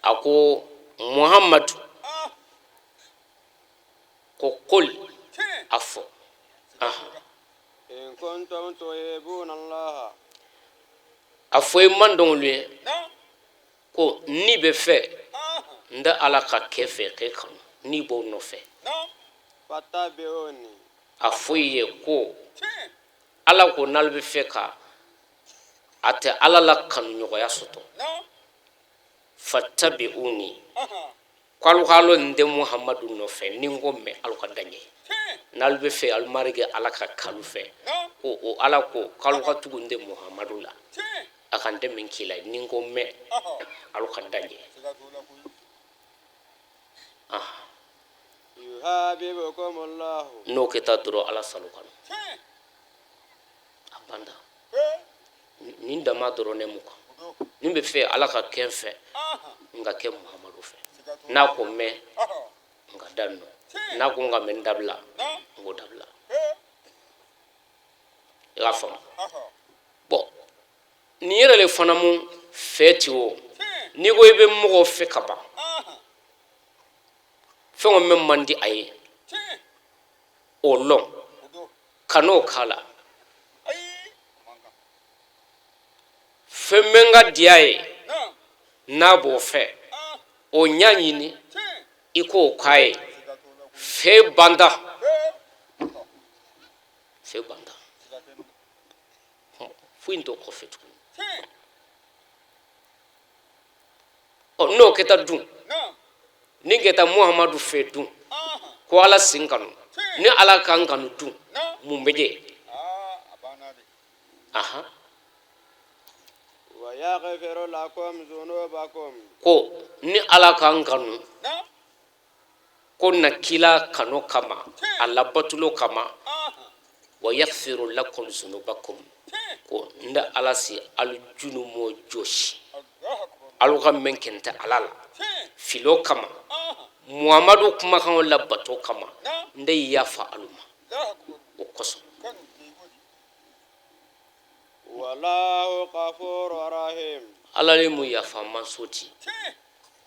a ko Muhammadu ko kol, a fɔ. Aha. A fɔ i mantɔnw ye ko n'i bɛ fɛ n tɛ ala ka kɛ fɛ k'e kanu n'i b'o nɔfɛ a fɔ i ye ko ala ko n'ale bɛ fɛ ka a tɛ ala la kanuɲɔgɔnya sɔtɔ fattabi'uni ko alu k'a lɔ n tɛ muhamadu nɔfɛ ni n ko mɛn alu ka dan ɲɛ n'alu bɛ fɛ alu marigi ala ka k'alu fɛ ko o ala ko k'alu ka tugu n tɛ muhamadu la a ka n tɛ min k'i la ni n ko mɛn alu ka dan ɲɛ n'o kɛta dɔrɔn ala s'alu kanu a banda nin dama dɔrɔn ne mu kan ni bɛ fɛ ala ka kɛ n fɛ n ka kɛ muhamadu fɛ n'a ko mɛn n ka dan nɔ n'a ko n ka mɛn dabila n k'o dabila i k'a faamu bɔn nin yɛrɛ le fana mu fɛ ti o n'i ko i bɛ mɔgɔ fɛ ka ban fɛn o mɛn man di a ye o lɔn kan'o k'a la fɛn mɛn ka di a ye n'a b'o fɛ o ɲɛɲini i k'o k'a ye fɛ banda fɛ banda foyi t'o kɔfɛ tuguni ɔ n'o kɛta dun ni kɛta muhamadu fɛ dun ko ala si n kanu ni ala ka n kanu dun mun bɛ jɛ ahan ko ni ala ka n kanu ko na kila kanu kama a labatulo kama wa yaghfiru lakum zunubakum ko n da ala si alu junumo josi alu ka mɛn kɛ n tɛ ala la filo kama muhamadu kumakanw labato kama n de yafa alu ma o kosɔn ala le mu yafa manso ti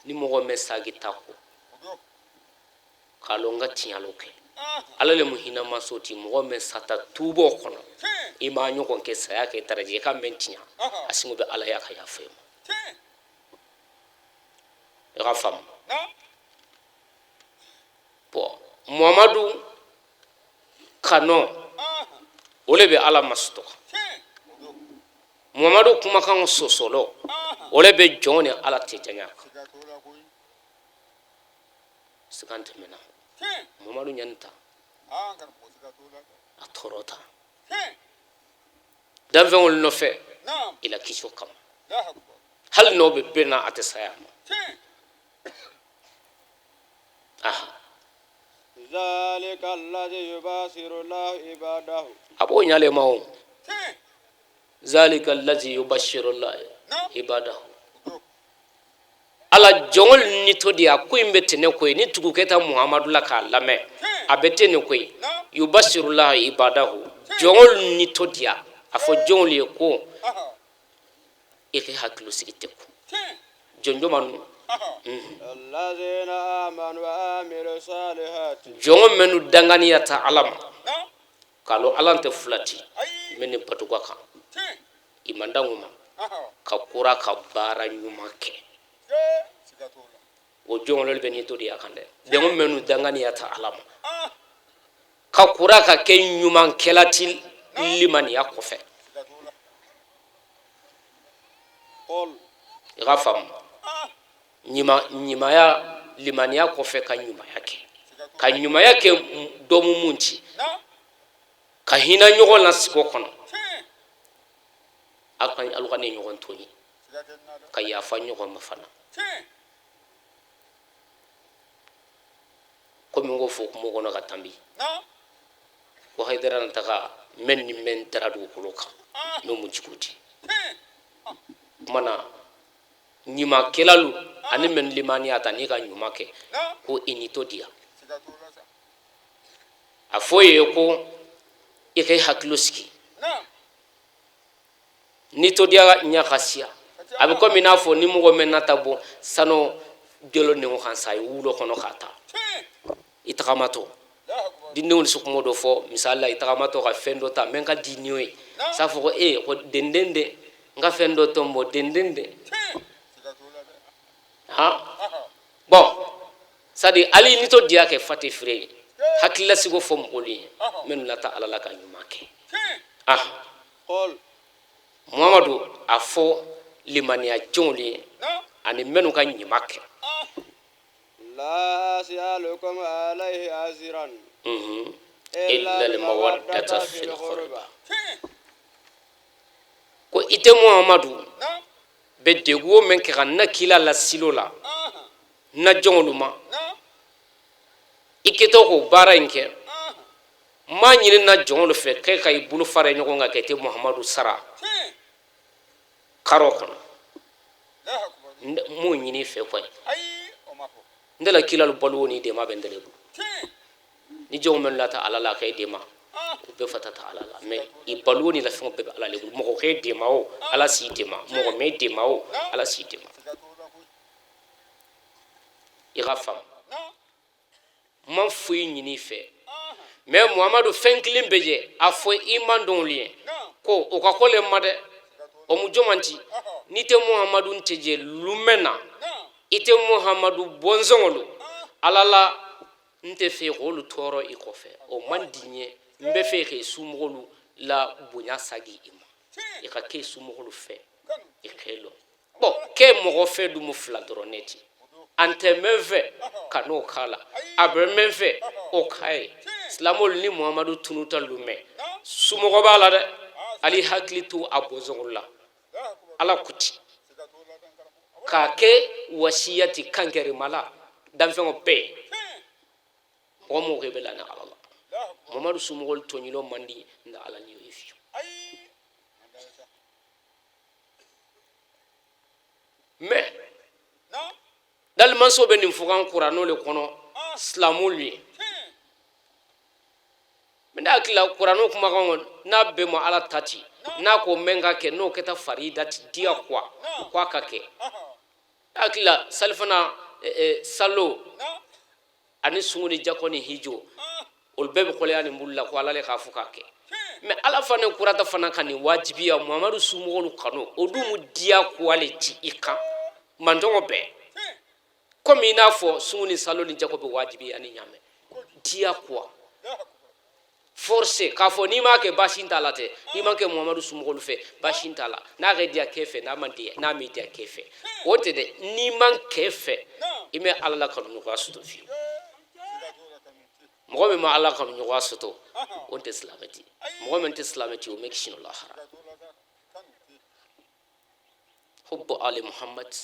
ni mɔgɔ mɛn sagita kɔ k'a lɔn n ka tiɲɛ kɛ ala le mu hinɛ manso ti mɔgɔ mɛn sata tuubɔ kɔnɔ i m'a ɲɔgɔn kɛ saya kɛ taraji i ka mɛn tiɲɛ a singo bɛ ala y'a ka yafa i ma i ka faamu bɔn muhamadu kanɔ o le bɛ ala masutɔ muhamadu kumakan sɔsɔlɔ o le bɛ jɔn ni ala tɛ janya kan sigan tɛmɛna muhamadu ɲani ta a tɔɔrɔ ta danfɛn olu nɔfɛ i la kisi o kama hali n'o bɛ bɛn na a tɛ saya ma a b'o ɲalen ma o zalika allazi yubashiru llahu ibadahu ala jɔngol ni to di a ko in bɛ ten ne koyi ni tugu kɛta muhamadu la k'a lamɛn a bɛ ten ne koyi yubashiru llahu ibadahu jɔngol ni to diya a fɔ jɔngol ye ko i k'i hakili sigi tɛ ko jɔnjɔn nu jɔn minnu danganiya ta ala ma k'a lɔn ala tɛ fila ti min ni bato ka kan i man dango ma ka kura ka baara ɲuman kɛ o jɔn olu bɛ n'i to de a kan dɛ jɔn minnu danganiya ta ala ma ka kura ka kɛ ɲumankɛla ti limaniya kɔfɛ i ka faamu ɲumanya limaniya kɔfɛ ka ɲumanya kɛ ka ɲumanya kɛ dɔ mu mun ci ka hinɛ ɲɔgɔn na sigi kɔnɔ aw ka alu kana ɲɔgɔn tɔɲɔ ka yafa ɲɔgɔn ma fana komi n ko fo kungo kɔnɔ ka tanbi ko hayidara na taga mɛn ni mɛn dara dugukolo kan n'o mu jugu di kuma na ɲumankɛlalu ani mɛn limaniya ta n'i ka ɲuman kɛ ko i ni to diya a fɔ ye ko i ka i hakili sigi ni to diya ɲa ka siya a bɛ komi i n'a fɔ ni mɔgɔ mɛn nata bɔ sanu jolo nin kan sa ye wulo kɔnɔ k'a ta i tagamatɔ Dindenw si kuma dɔ fɔ, misali la, i tagamatɔ ka fɛn dɔ ta mɛ n ka di ni ye, s'a fɔ ko ee, ko denden de n ka fɛn dɔ tɔnbɔ, denden de han. Bon, c'est-à-dire hali ni to diya kɛ fate fure ye, hakililasigi fɔ mɔgɔw ye minnu lata Ala la ka ɲuman kɛ. Ah, Muhamadu, a fɔ limaniya jɔnw ye ani minnu ka ɲuman kɛ. La as'alukum alayhi ajran illa al-mawaddata fil qurba. Ko ite Muhamadu bɛ degun min kɛ ka na kila la silo la na jɔnw ma, i kɛtɔ k'o baara in kɛ, n m'a ɲini na jɔnw fɛ k'e ka i bolo fara ɲɔgɔn kan k'e tɛ Muhamadu sara karo kɔnɔ. N m'o ɲini i fɛ koyi. N tɛla kilalu baluwo ni dɛmɛ bɛ n tɛlɛ bolo. Ni jɔnw minnu lata Ala la k'e dɛmɛ, u bɛɛ fata ta Ala la, mais i baluwo ni la fɛnw bɛɛ bɛ Ala le bolo. Mɔgɔ k'e dɛmɛ o, Ala s'i dɛmɛ. Mɔgɔ m'e dɛmɛ o, Ala s'i dɛmɛ. I ka faamu, n ma foyi ɲini i fɛ. Mais Muhamadu, fɛn kelen bɛ jɛ, a fɔ i mantɔnw ye ko o ka ko le ma dɛ. O mu jɔman ti n'i tɛ Muhamadu tɛ jɛ lumɛ na, i tɛ Muhamadu bɔnsɔngɔ Ala la, n tɛ fɛ k'olu tɔɔrɔ i kɔfɛ, o man di n ye. N bɛ fɛ k'i somɔgɔlu la bonya sagi i ma, i ka kɛ somɔgɔlu fɛ, i k'e lɔn. Bon, kɛ mɔgɔ fɛ dun mu fila dɔrɔn ne ti. An tɛ mɛn fɛ ka n'o k'a la, a bɛ mɛn fɛ o k'a ye. Silamɛw ni Muhamadu tunuta lumɛ, somɔgɔ b'a la dɛ, ali hakili to a bɔnsɔngɔ la. Ala kuti k'a kɛ wasiyati kankɛrima la danfɛnw bɛɛ mɔgɔ mɔgɔ kɛ bɛ la ni Ala la. Muhamadu somɔgɔw tɔɲɔlɔ man di nka Ala ni y'o fiyewu. Mais dalimanso bɛ nin fɔkan kuranɛ le kɔnɔ silamɛw ye. Mais ne hakili la, kuranɛ kumakan kɔnɔ n'a bɛɛ ma Ala ta ti, n'a ko mɛn ka kɛ, n'o kɛta farida ti diya kuwa k'a ka kɛ. Ne hakili la, salifana, salo ani sungu ni jakɔ ni hijo, olu bɛɛ bɛ kɔlɛya nin bolo la ko Ala le k'a fɔ k'a kɛ. Mais Ala fana kurata fana ka nin wajibiya Muhamadu somɔgɔw kanu, o dun mu diya kuwa le ci i kan mantɔngɔ bɛɛ, komi i n'a fɔ sungu ni salo ni jakɔ bɛ wajibiya ni ɲaamɛ diya kuwa forcé k'a fɔ n'i m'a kɛ baasi t'a la tɛ. N'i m'a kɛ Muhamadu somɔgɔw fɛ, baasi t'a la. N'a kɛ diya kɛ fɛ, n'a ma diya, n'a m'i diya kɛ fɛ, o tɛ dɛ. N'i man kɛ fɛ, i mɛ Ala la kanuɲɔgɔnya sɔtɔ fiyewu. Mɔgɔ min ma Ala kanuɲɔgɔnya sɔtɔ, o tɛ silamɛ ti. Mɔgɔ min tɛ silamɛ ti, o mɛ kisi lahara. Hubbu ali Muhammad,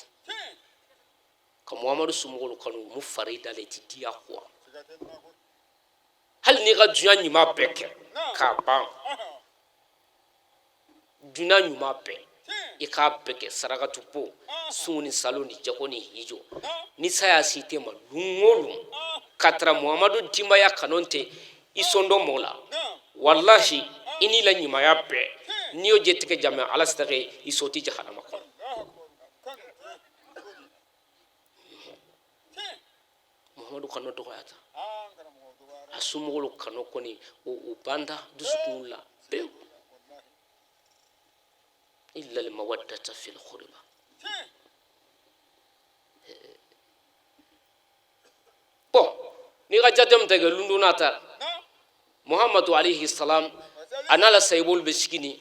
ka Muhamadu somɔgɔw kanu, mu farida le ti diya kuwa. Hali n'i ka dunya ɲuman bɛɛ kɛ k'a ban, dunya ɲuman bɛɛ i k'a bɛɛ kɛ, sarakatu bɔ, sun ni salo ni jago ni hijo, ni saya si tɛ ma lun o lun ka tara Muhamadu denbaya kanu tɛ i sɔn dɔ mɔgɔ la, walahi, i n'i la ɲumanya bɛɛ, n'i y'o jɛ tigɛ jamɛ, Ala sita kɛ i so tɛ jahanama kɔnɔ. Muhamadu kanu dɔgɔyata, a somɔgɔw kanu kɔni o banda dusukun la pewu. Illa almawaddata fil qurba. Bon, n'i ka jateminɛ kɛ lundon n'a ta, Muhamadu alayhi salam a n'a la sayibolu bɛ sigi ni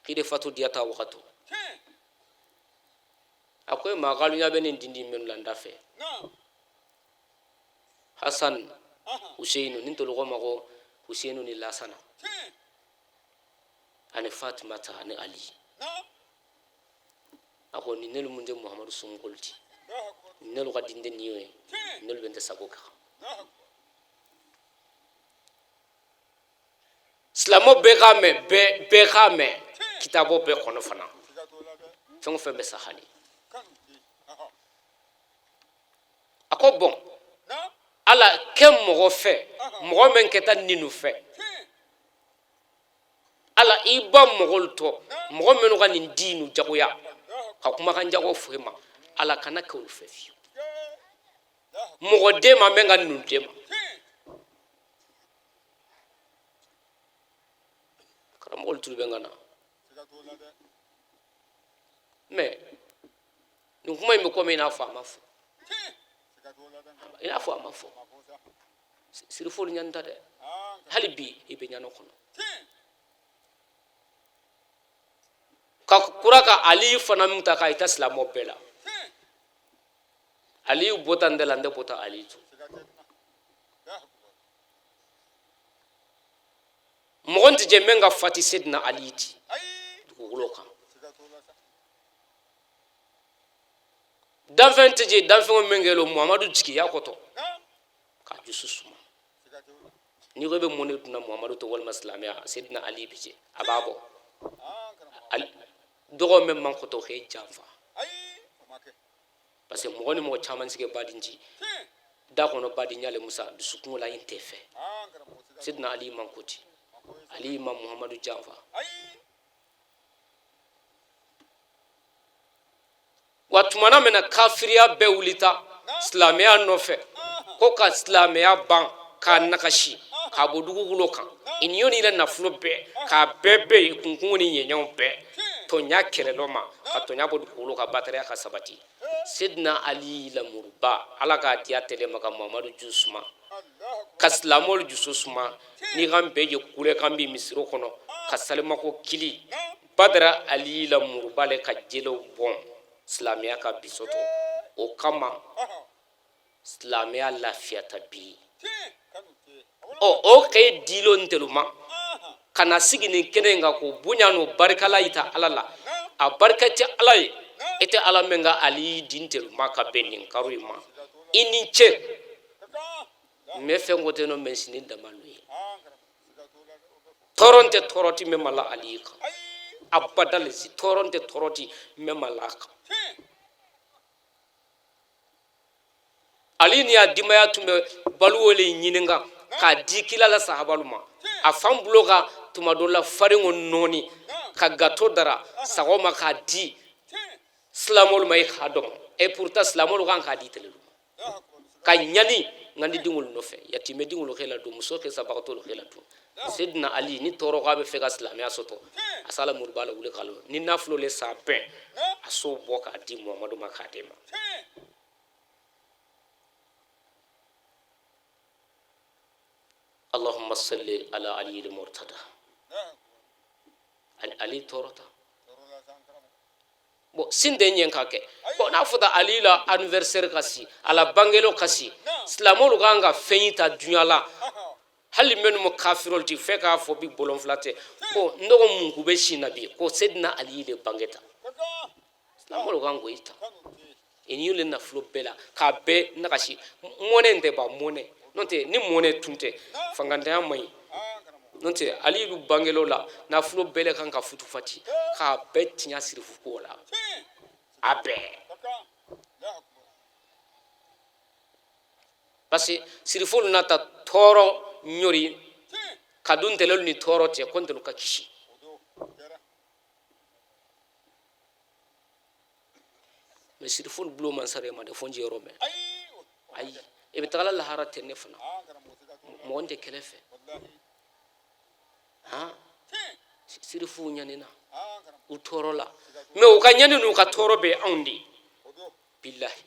k'i de fatu diyata wagato. A ko e ma k'alu ɲa bɛ nin dindin minnu la n da fɛ, Hasan, Huseinu, ni tolu ko ma ko Huseinu ni Lasana ani Fatimata ani Ali. A ko nin nelu mun tɛ Muhamadu somɔgɔlu ti, nin nelu ka dinde nin ye, nelu bɛ n tɛ sago kan. Silamɛ bɛɛ k'a mɛn, bɛɛ k'a mɛn kitabo bɛɛ kɔnɔ fana, fɛn o fɛn bɛ sahali. A ko bɔn, Ala kɛ mɔgɔ fɛ, mɔgɔ min kɛta ninu fɛ, Ala i ba mɔgɔw tɔ, mɔgɔ minnu ka nin diinu jagoya ka kumakan jago fɔ i ma, Ala kana kɛ olu fɛ fiyewu. Mɔgɔ den ma mɛn ka ninnu den ma. Karamɔgɔ tulu bɛ n ka na. Mais nin kuma in bɛ komi i n'a fɔ a ma fɔ. I n'a fɔ a ma fɔ. Sirifolu ɲanita dɛ. Hali bi i bɛ ɲanɔ kɔnɔ. Ka kura ka Ali fana min ta k'a yita silamɛ bɛɛ la. Ali bɔta n tɛ la, n tɛ bɔta Ali to. Mɔgɔ tɛ jɛ min ka fati Sedina Ali ti dugukolo kan. Danfɛn tɛ jɛ danfɛn min kɛlen Muhamadu jigiya kɔtɔ k'a dusu suma. N'i ko i bɛ mun de dunna Muhamadu to walima silamɛya, Sedina Ali bɛ jɛ a b'a bɔ. Dɔgɔ min man kɔtɔ k'e janfa. Parce que mɔgɔ ni mɔgɔ caman sigi baden ci da kɔnɔ badenya le musa dusukun la in tɛ fɛ. Sedina Ali man ko ti. Ali ma Muhamadu janfa. Wa tumana min na kafiriya bɛɛ wulita silamɛya nɔfɛ ko ka silamɛya ban k'a nagasi k'a bɔ dugukolo kan, i ni yɔrɔ la nafolo bɛɛ k'a bɛɛ bɛ yen, kunkun ni ɲɛɲɛw bɛɛ tɔnya kɛlɛlɔ ma ka tɔnya bɔ dugukolo kan, batariya ka sabati. Sedina Ali lamuruba, Ala k'a diya tɛlɛ ma ka Muhamadu ju suma ka silamɛw jusu suma. N'i kan bɛɛ je kule kan bi misiro kɔnɔ ka salimako kili badara Ali lamuruba le ka jelew bɔn silamɛya ka bi sɔtɔ. O kama silamɛya lafiyata bi. Ɔ o k'e dilo ntelu ma ka na sigi nin kɛnɛ in kan k'o bonya n'o barikala yita Ala la. A barika tɛ Ala ye, e tɛ Ala min ka Ali di ntelu ma ka bɛn nin karo in ma. I ni ce. N bɛ fɛn ko tɛ nɔ mɛ sini dama n'o ye. Tɔɔrɔ tɛ tɔɔrɔ ti mɛ ma la Ali kan abada le si. Tɔɔrɔ tɛ tɔɔrɔ ti mɛ ma la a kan. Ali ni a denbaya tun bɛ balo le ɲininka k'a di kila la sahabalu ma. A fan bolo ka tuma dɔ la faringo nɔɔni ka gato dara sɔgɔma k'a di silamɛlu ma i k'a dɔn. Et pourtant silamɛlu kan k'a di tɛlɛlu ma ka ɲani ŋandi dingolu nɔfɛ, yatimɛ dingolu k'e la don, muso kɛ sabagatɔlu k'e la don. Sedina Ali ni tɔɔrɔ k'a bɛ fɛ ka silamɛya sɔtɔ, a sala muruba la wuli k'a lɔ ni nafolo le san bɛn a s'o bɔ k'a di Muhamadu ma k'a d'e ma. Allahumma salli ala Ali al-Murtada. Ali tɔɔrɔta. Bon, sin tɛ ɲɛ ka kɛ. Bon, n'a fɔta Ali la anniversaire ka si, a la bangelo ka si, silamɛw kan ka fɛn yi ta dunya la. Hali minnu ma kafirol ti fɛ k'a fɔ bi bolonfila tɛ. Ko n dɔgɔ mun k'u bɛ sin na bi ko Sedina Ali le bange ta. Silamɛw kan k'o yi ta. I ni le nafolo bɛɛ la k'a bɛɛ nagasi. Mɔnɛ tɛ ba mɔnɛ. N'o tɛ ni mɔnɛ tun tɛ fangantanya man ɲi. N'o tɛ Ali bɛ bangelo la nafolo bɛɛ le kan ka futu fati k'a bɛɛ tiɲɛ sirifu ko la. A bɛɛ. Parce que sirifolu nata tɔɔrɔ ɲori ka dun tɛlɛlu ni tɔɔrɔ cɛ ko ntɛlu ka kisi. Mais sirifolu bulo man sara ma de fo n jɛyɔrɔ mɛn. Ayi, i bɛ tagala lahara tɛ ne fana. Mɔgɔ tɛ kɛlɛ fɛ. Han? Sirifuw ɲanina. U tɔɔrɔ la. Mais u ka ɲani n'u ka tɔɔrɔ bɛ anw de ye. Bilahi.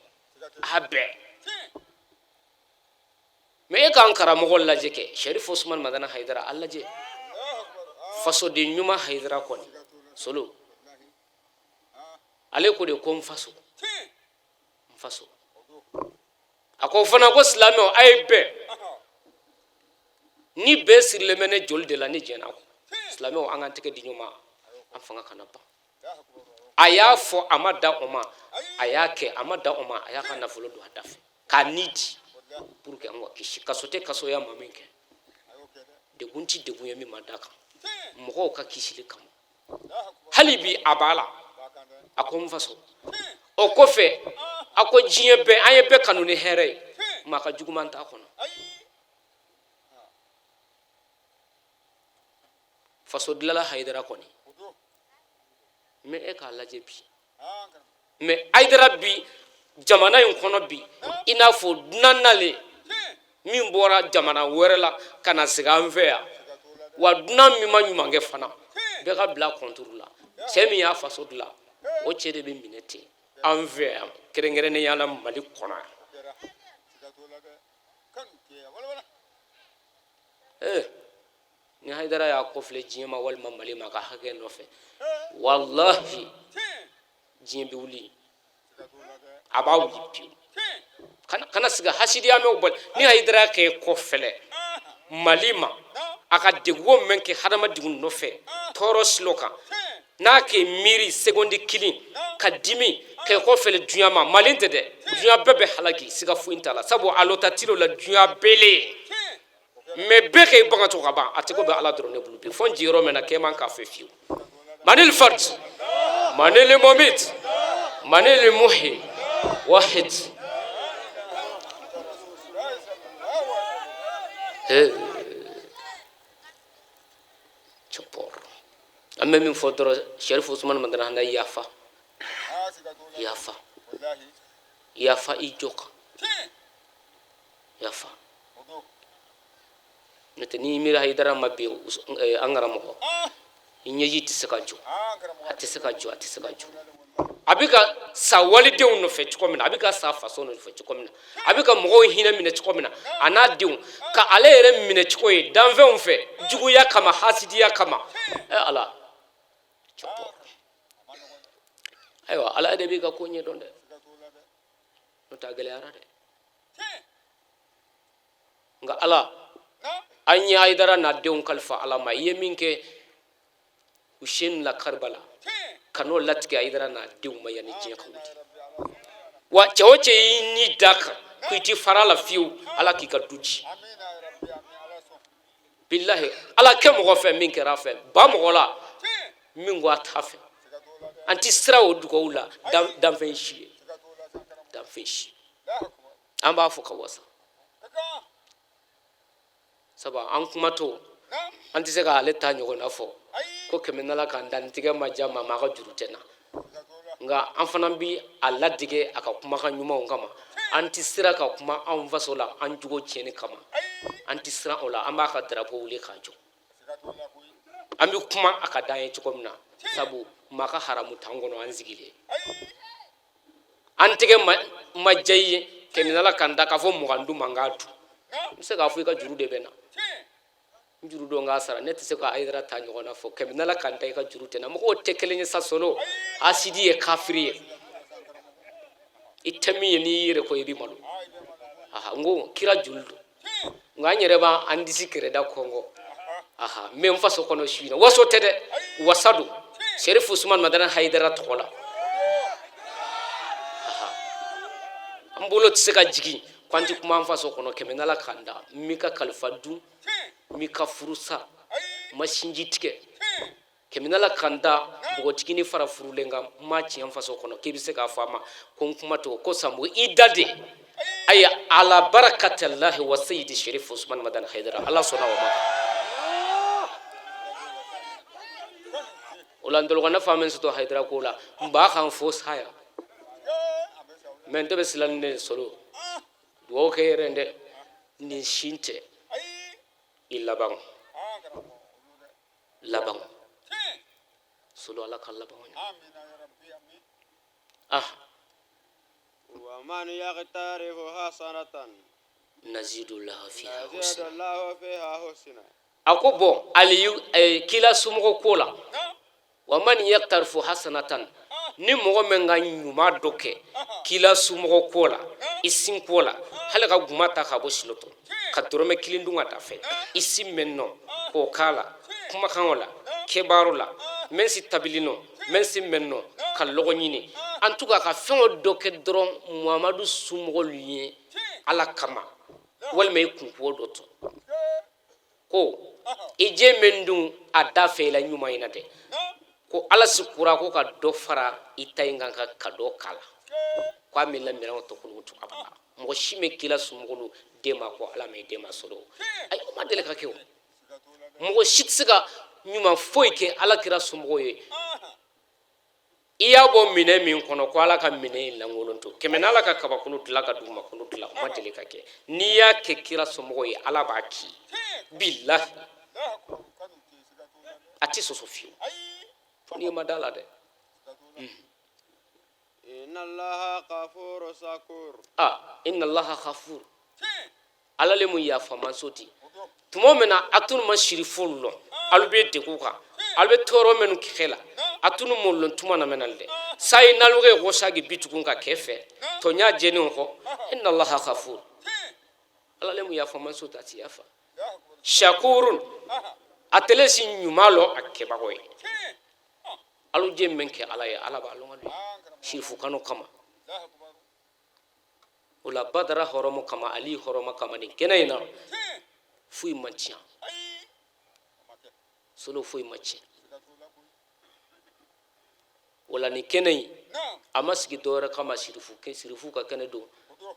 A bɛɛ. Mais e k'an karamɔgɔ lajɛ kɛ, Sherif Osman Madani Hayidara, a lajɛ. Fasoden ɲuman Hayidara kɔni. Solo. Ale ko de ko n faso. N faso. A ko fana ko silamɛw a ye bɛn. Ni bɛn sirilen bɛ ne joli de la, ne jɛn'a kɔ. Silamɛw an k'an tɛgɛ di ɲɔgɔn ma, an fanga kana ban. A y'a fɔ a ma dan o ma, a y'a kɛ a ma dan o ma, a y'a ka nafolo don a da fɛ k'a ni di pour que an ka kisi. Kaso tɛ kasoya ma min kɛ, degun ti degun ye min ma da kan, mɔgɔw ka kisili kama. Hali bi a b'a la, a ko n faso. O kɔfɛ a ko diɲɛ bɛɛ, an ye bɛɛ kanu ni hɛrɛ ye, maa ka juguman t'a kɔnɔ. Faso dilala Hayidara kɔni, mais e k'a lajɛ bi, mais Hayidara bi Jamana in kɔnɔ bi, i n'a fɔ dunan nalen min bɔra jamana wɛrɛ la ka na sigi an fɛ yan. Wa dunan min ma ɲuman kɛ fana, bɛɛ ka bila kɔnturu la. Cɛ min y'a faso dilan, o cɛ de bɛ minɛ ten an fɛ yan, kɛrɛnkɛrɛnnenya la Mali kɔnɔ yan. Ee, ni Hayidara y'a kɔfilɛ diɲɛ ma walima Mali ma ka hakɛ nɔfɛ, walahi diɲɛ bɛ wuli, a b'a wuli pewu. Kana siga hasidiya mɛn o bali. Ni Hayidara k'e kɔfilɛ Mali ma, a ka degun min kɛ hadamadenw nɔfɛ tɔɔrɔ silo kan, n'a k'e miiri sekondi kelen ka dimi k'e kɔfilɛ duɲa ma, Mali tɛ dɛ, duɲa bɛɛ bɛ halaki, siga foyi t'a la. Sabu a lota tilo la duɲa bɛɛ le mɛ bɛɛ k'e bagan to ka ban, a tigi bɛ Ala dɔrɔn ne bolo bi fo n jiyɔrɔ min na k'e man k'a fɛ fiyewu. Manil fard, manil mumit, manil muhi wahid. Cɛpɔr, an bɛ min fɔ dɔrɔn, Sɛrifu Usumani Madani Hayidara, yafa, yafa, yafa i jɔ kan, yafa. N'o tɛ n'i miiri Hayidara ma bi, an karamɔgɔ, i ɲɛji tɛ se ka jɔ, a tɛ se ka jɔ, a tɛ se ka jɔ. A bɛ ka sa walidenw nɔfɛ cogo min na, a bɛ ka sa faso nɔfɛ cogo min na, a bɛ ka mɔgɔw hinɛ minɛ cogo min na, a n'a denw ka ale yɛrɛ minɛ cogo ye danfɛnw fɛ juguya kama, hasidiya kama. Ɛ Ala, ayiwa, Ala de b'i ka ko ɲɛdɔn dɛ, n'o tɛ a gɛlɛyara dɛ. Nka Ala, an ye Hayidara n'a denw kalifa Ala ma. I ye min kɛ Hussein la Karibala, ka n'o latigɛ Hayidara n'a denw ma yanni diɲɛ ka wuli. Wa cɛ o cɛ y'i ni da kan ko i ti fara la fiyewu, Ala k'i ka du ci. Bilahi, Ala kɛ mɔgɔ fɛ min kɛra a fɛ, ba mɔgɔ la min ko a t'a fɛ. An ti siran o dugawu la danfɛn si ye, danfɛn si. An b'a fɔ ka wasa, sabu an kumatɔ an tɛ se k'ale ta ɲɔgɔnna fɔ ko kɛmɛ n'Ala k'an da ntigɛ ma diya maa ma, a ka juru tɛ na. Nka an fana bi a ladege a ka kumakan ɲumanw kama. An tɛ siran ka kuma an faso la an jogo tiɲɛni kama, an tɛ siran o la. An b'a ka darapo wuli k'a jɔ, an bɛ kuma a ka d'an ye cogo min na, sabu maa ka haramu t'an kɔnɔ. An sigilen, an tɛgɛ ma diya i ye kɛmɛ n'Ala k'an da k'a fɔ 20 dun man k'a dun. N bɛ se k'a fɔ i ka juru de bɛ na, n juru don k'a sara. Ne tɛ se ka Hayidara ta ɲɔgɔn na fɔ kɛmɛ n'Ala k'an da i ka juru tɛ na. Mɔgɔw tɛ kelen ye sa, solo asidi ye kafiri ye, i tɛ min ye n'i y'i yɛrɛ ko i b'i malo. Aha, n ko kira joli don, nka an yɛrɛ b'an disi kɛrɛda kɔngɔ. Aha, n bɛ n faso kɔnɔ su in na, waso tɛ dɛ, wasa don. Serifu Usumani Madani Hayidara tɔgɔ la, aha, an bolo tɛ se ka jigin ko an tɛ kuma an faso kɔnɔ. Kɛmɛ n'Ala k'an da, n m'i ka kalifa dun, n m'i ka furu sa, n ma sinji tigɛ. Kɛmɛ n'Ala k'an da, npogotiginin fara furulen kan, n ma tiɲɛ n faso kɔnɔ k'i bɛ se k'a fɔ a ma ko n kuma to ko Sanbu i da de. Ayi, ala barakatalahi wa seyidi Serifu Usumani Madani Hayidara, Ala sɔnna o ma. O la n tɔlɔkɔ nafa min sɔrɔ Hayidara ko la, n b'a kan fo saya mɛ n tɛ bɛ siran ne sɔrɔ dugawu kɛ yɛrɛ dɛ, nin sin tɛ i laban laban solo, Ala ka laban ɲa. Ah, wa man yaqtarifu hasanatan nazidu laha fiha nazidu husna lahu fiha husna. A ko bɔn, aliyu kila somɔgɔ ko la, wa man yaqtarifu hasanatan, ni mɔgɔ min ka ɲuman dɔ kɛ kila somɔgɔ ko la, i sin ko la, hali ka guma ta ka bɔ sinɔtɔ ka dɔrɔmɛ kelen dun ka taa fɛ i si mɛn nɔ k'o k'a la, kumakan o la, kɛbaaro la, mɛn si tabili nɔ, mɛn si mɛn nɔ ka lɔgɔ ɲini, en tout cas ka fɛn o dɔ kɛ dɔrɔn Muhamadu somɔgɔw ye Ala kama, walima i kunko dɔ to ko i je min dun a da fɛ i la ɲuman in na dɛ, ko Ala si kura ko ka dɔ fara i ta in kan ka dɔ k'a la, ko a min lamɛnna o tɔkolo to abada. Mɔgɔ si mɛ kila somɔgɔw den ma ko Ala ma i den ma sɔrɔ. Ayi, o ma deli ka kɛ. O mɔgɔ si tɛ se ka ɲuman foyi kɛ Ala kira somɔgɔw ye. I y'a bɔ minɛ min kɔnɔ ko Ala ka minɛ in lankolon to, kɛmɛ n'Ala ka kabakolo dilan ka dugumakolo dilan, o ma deli ka kɛ. N'i y'a kɛ kira somɔgɔw ye, Ala b'a k'i ye. Bilahi, a tɛ sɔsɔ fiyewu, fo n'i ma da la dɛ. Ah, inna Allaha ghafur, Ala le mu yafa manso di. Tuma min na a tunu ma sirifu lɔn, alu bɛ degun kan, alu bɛ tɔɔrɔ minnu kɛ la, a tunu m'o lɔn tuma na mɛnna dɛ. Sayi n'alu kɛ kɔsagi bitugun ka kɛ fɛ tɔɲa jɛni kɔ, inna Allaha ghafur, Ala le mu yafa manso ti, a ti yafa. Shakurun, a tɛlɛ si ɲuman lɔ a kɛbagaw ye. Alu je min kɛ Ala ye, Ala b'a lɔn alu ye sirifu kanu kama. O la Badara hɔrɔmu kama, Ali hɔrɔma kama, nin kɛnɛ in na foyi ma tiɲɛ, solo foyi ma tiɲɛ. O la nin kɛnɛ in a ma sigi dɔwɛrɛ kama, sirifu ka kɛnɛ don,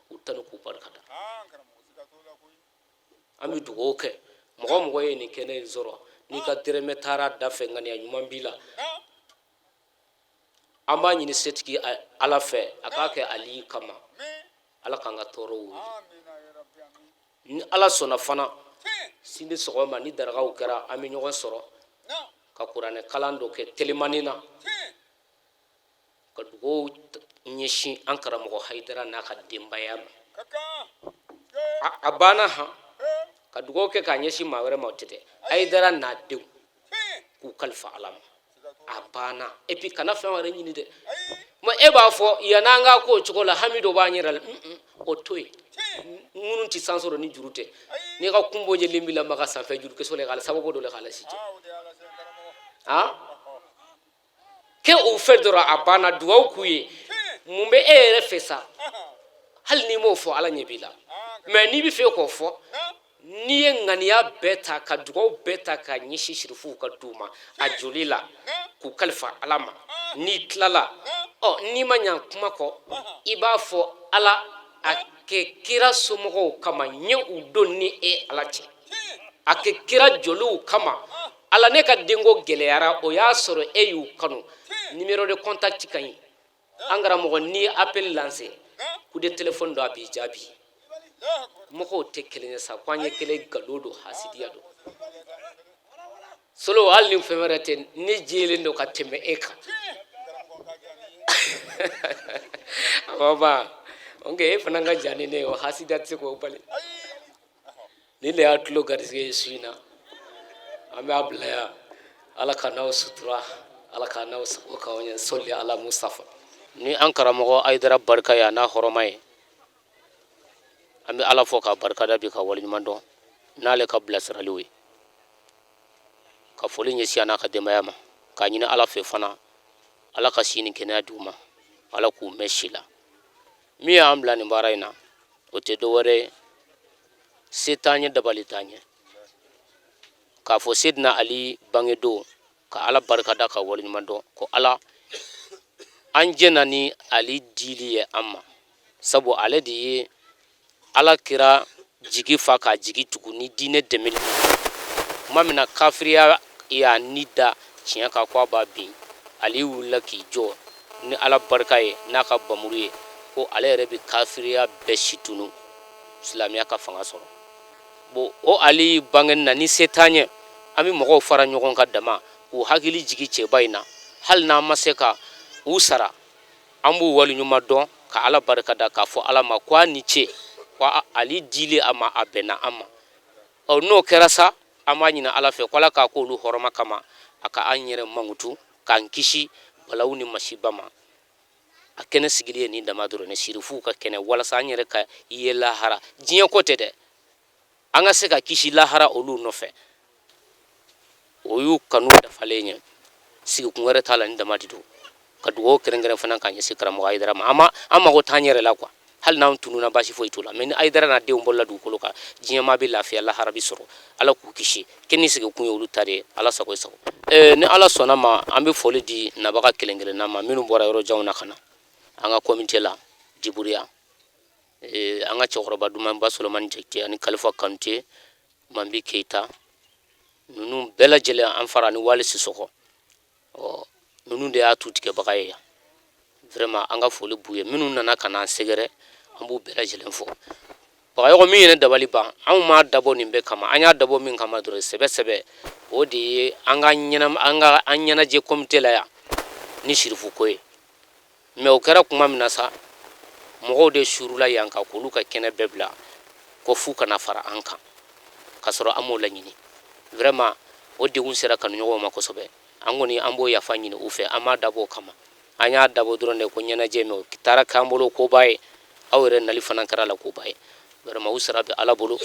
k'u tanu, k'u barika da. An bɛ dugawu kɛ mɔgɔ o mɔgɔ ye nin kɛnɛ in sɔrɔ, n'i ka dɛrɛmɛ taara da fɛ, ŋaniya ɲuman b'i la, an b'a ɲini setigi Ala fɛ a k'a kɛ Ali kama, Ala k'an ka tɔɔrɔw wuli. Ni Ala sɔnna fana, sini sɔgɔma ni darakaw kɛra, an bɛ ɲɔgɔn sɔrɔ ka kuranɛ kalan dɔ kɛ telimani na, ka dugawu ɲɛsin an karamɔgɔ Hayidara n'a ka denbaya ma. A banna han, ka dugawu kɛ k'a ɲɛsin maa wɛrɛ ma, o tɛ dɛ. Hayidara n'a denw k'u kalifa Ala ma, a banna. Et puis kana fɛn wɛrɛ ɲini dɛ. Ma e b'a fɔ yann'an k'a k'o cogo la, hami dɔ b'an yɛrɛ la, o to yen. Minnu tɛ san sɔrɔ ni juru tɛ, n'i ka kunbo ɲɛlen b'i la maga sanfɛ juru kɛsɔ le k'a la, sababu dɔ le k'a la si cɛ. Han, kɛ o fɛ dɔrɔn, a banna. Dugawu k'u ye. Mun bɛ e yɛrɛ fɛ sa? Hali n'i m'o fɔ, Ala ɲɛ b'i la. Mais n'i bɛ fɛ k'o fɔ, n'i ye ŋaniya bɛɛ ta ka dugawu bɛɛ ta ka ɲɛsin sirifuw ka du ma a joli la, k'u kalifa Ala ma, n'i tilala, ɔ n'i ma ɲa kuma kɔ, i b'a fɔ Ala a kɛ kira somɔgɔw kama, n ye u don ni e Ala cɛ, a kɛ kira joliw kama. Ala, ne ka denko gɛlɛyara, o y'a sɔrɔ e y'u kanu. Numéro de contact ka ɲi, an karamɔgɔ. N'i ye appel lancé, coup de téléphone dɔ, a b'i jaabi. Mɔgɔw tɛ kelen ye sa, ko an ye kelen, nkalon don, hasidiya don. Solo, hali ni fɛn wɛrɛ tɛ, ne jɛlen don ka tɛmɛ e kan. Baba, ok, e fana ka jan ni ne ye, o hasidiya tɛ se k'o bali. Nin de y'a tulo garisɛgɛ ye su in na. An b'a bila yan. Ala ka n'aw sutura, Ala ka n'aw sago k'aw ɲɛ. Sɔli ala Mustafa. Ni an karamɔgɔ Ayidara barika ye, a n'a hɔrɔma ye, an bɛ Ala fɔ k'a barikada bi, ka waleɲuman dɔn n'ale ka bilasiraliw ye, ka foli ɲɛsin a n'a ka denbaya ma, k'a ɲini Ala fɛ fana, Ala ka si ni kɛnɛya d'u ma, Ala k'u mɛn si la. Min y'an bila nin baara in na, o tɛ dɔwɛrɛ ye, se t'an ye, dabali t'an ye, k'a fɔ Sedina Ali bangedon, ka Ala barikada, ka waleɲuman dɔn, ko Ala an jɛna ni Ali dili ye an ma, sabu ale de ye Ala kira jigi fa k'a jigi tugu ni diinɛ dɛmɛli. Tuma min na kafiriya y'a ni da tiɲɛ kan ko a b'a bin, Ali wulila k'i jɔ ni Ala barika ye n'a ka bamuru ye, ko ale yɛrɛ bɛ kafiriya bɛɛ situnu, silamɛya ka fanga sɔrɔ. Bon, o Ali bangeni na, ni se t'an ye, an bɛ mɔgɔw fara ɲɔgɔn kan dama k'u hakili jigin cɛba in na. Hali n'an ma se ka u sara, an b'u waleɲuman dɔn, ka Ala barika da, k'a fɔ Ala ma ko a ni ce, ko Ali dili a ma, a bɛnna an ma. Ɔ, n'o kɛra sa, an b'a ɲini Ala fɛ ko Ala k'a k'olu hɔrɔma kama, a ka an yɛrɛ mankutu k'an kisi balawu ni masiba ma. A kɛnɛ sigili ye nin dama dɔrɔn ni sirifuw ka kɛnɛ, walasa an yɛrɛ ka ye lahara. Diɲɛ ko tɛ dɛ, an ka se ka kisi lahara olu nɔfɛ. O y'u kanu dafalen ye, sigikun wɛrɛ t'a la ni dama de don. Ka dugawu kɛrɛnkɛrɛn fana k'a ɲɛsin karamɔgɔ Hayidara ma. An mago t'an yɛrɛ la quoi, hali n'an tununna, baasi foyi t'o la. Mais ni Hayidara n'a denw bɔla dugukolo kan, diɲɛmaa bɛ lafiya, lahara bɛ sɔrɔ. Ala k'u kisi. Kɛnɛ sigikun ye olu ta de ye. Ala sago i sago. Ni Ala sɔnna ma, an bɛ foli di nabaga kelen kelenna ma, minnu bɔra yɔrɔ janw na ka na an ka komite la Jiburiya. An ka cɛkɔrɔba dumanba Solomani Jakite ani Kalifa Kanute, Manbi Keyita, ninnu bɛɛ lajɛlen, an fara ni Wali Sisɔkɔ. Ɔ, ninnu de y'a tu tigɛbaga ye yan. Vraiment an ka foli b'u ye. Minnu nana ka n'an sɛgɛrɛ, an b'u bɛɛ lajɛlen fo. Bagayɔgɔ min ye ne dabali ban, anw m'a dabɔ nin bɛɛ kama. An y'a dabɔ min kama dɔrɔn, sɛbɛ sɛbɛ, o de ye an ka ɲɛnam an ka an ɲɛnajɛ komite la yan ni sirifu ko ye. Mais o kɛra kuma min na sa, mɔgɔw de suurula yan kan k'olu ka kɛnɛ bɛɛ bila ko f'u kana fara an kan, k'a sɔrɔ an m'o laɲini. Vraiment o degun sera kanuɲɔgɔnw ma kosɛbɛ. An kɔni an b'o yafa ɲini u fɛ. An m'a dabɔ o kama, an y'a dabɔ dɔrɔn de ko ɲɛnajɛ, mais o taara k'an bolo koba ye. Aw yɛrɛ nali fana kɛra la koba ye. Vraiment u sara bɛ Ala bolo.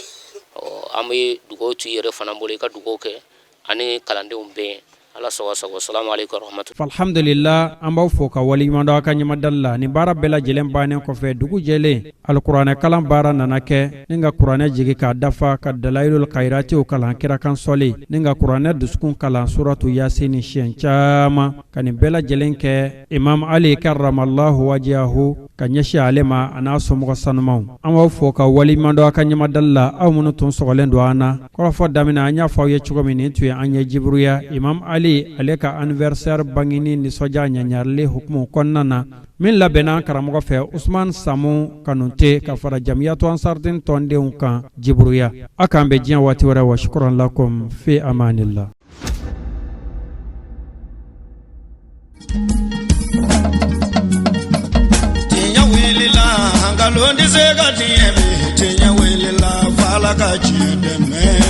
An bɛ dugawu to i yɛrɛ fana bolo, i ka dugawu kɛ ani kalandenw bɛɛ. Ala sago sago. Salamu aleykum warahmatulah. Alhamdulila, an b'aw fo ka waleɲuman dɔn aw ka ɲɛmadali la. Nin baara bɛɛ lajɛlen bannen kɔfɛ, dugu jɛlen, alikuranɛ kalan baara nana kɛ ni ka kuranɛ jigin k'a dafa, ka dalayilul kayiratiw kalan, kirakan sɔli, ni ka kuranɛ dusukun kalan, suratu yasini siɲɛ caman, ka nin bɛɛ lajɛlen kɛ Imam Ali karamallahu wajihahu ka ɲɛsin ale ma a n'a somɔgɔ sanumanw. An b'aw fo ka waleɲuman dɔn aw ka ɲɛmadali la, aw minnu tun sɔgɔlen don an na. Kɔrɔfɔ daminɛ, an y'a fɔ aw ye cogo min, nin tun ye an ye Jiburuya Imam Ali ale ka anniversaire bangeni nisɔndiya ɲaɲarili hukumu kɔnɔna na, min labɛnna an karamɔgɔ fɛ Usman Samu Kanute ka fara Jamiyatu Ansardin tɔndenw kan Jiburuya. Aw k'an bɛn diɲɛ waati wɛrɛ. Wa shukran lakum fi amanillah. Tiɲɛ wulila, nkalon tɛ se ka tiɲɛ bi. Tiɲɛ wulila, f'Ala ka tiɲɛ dɛmɛ.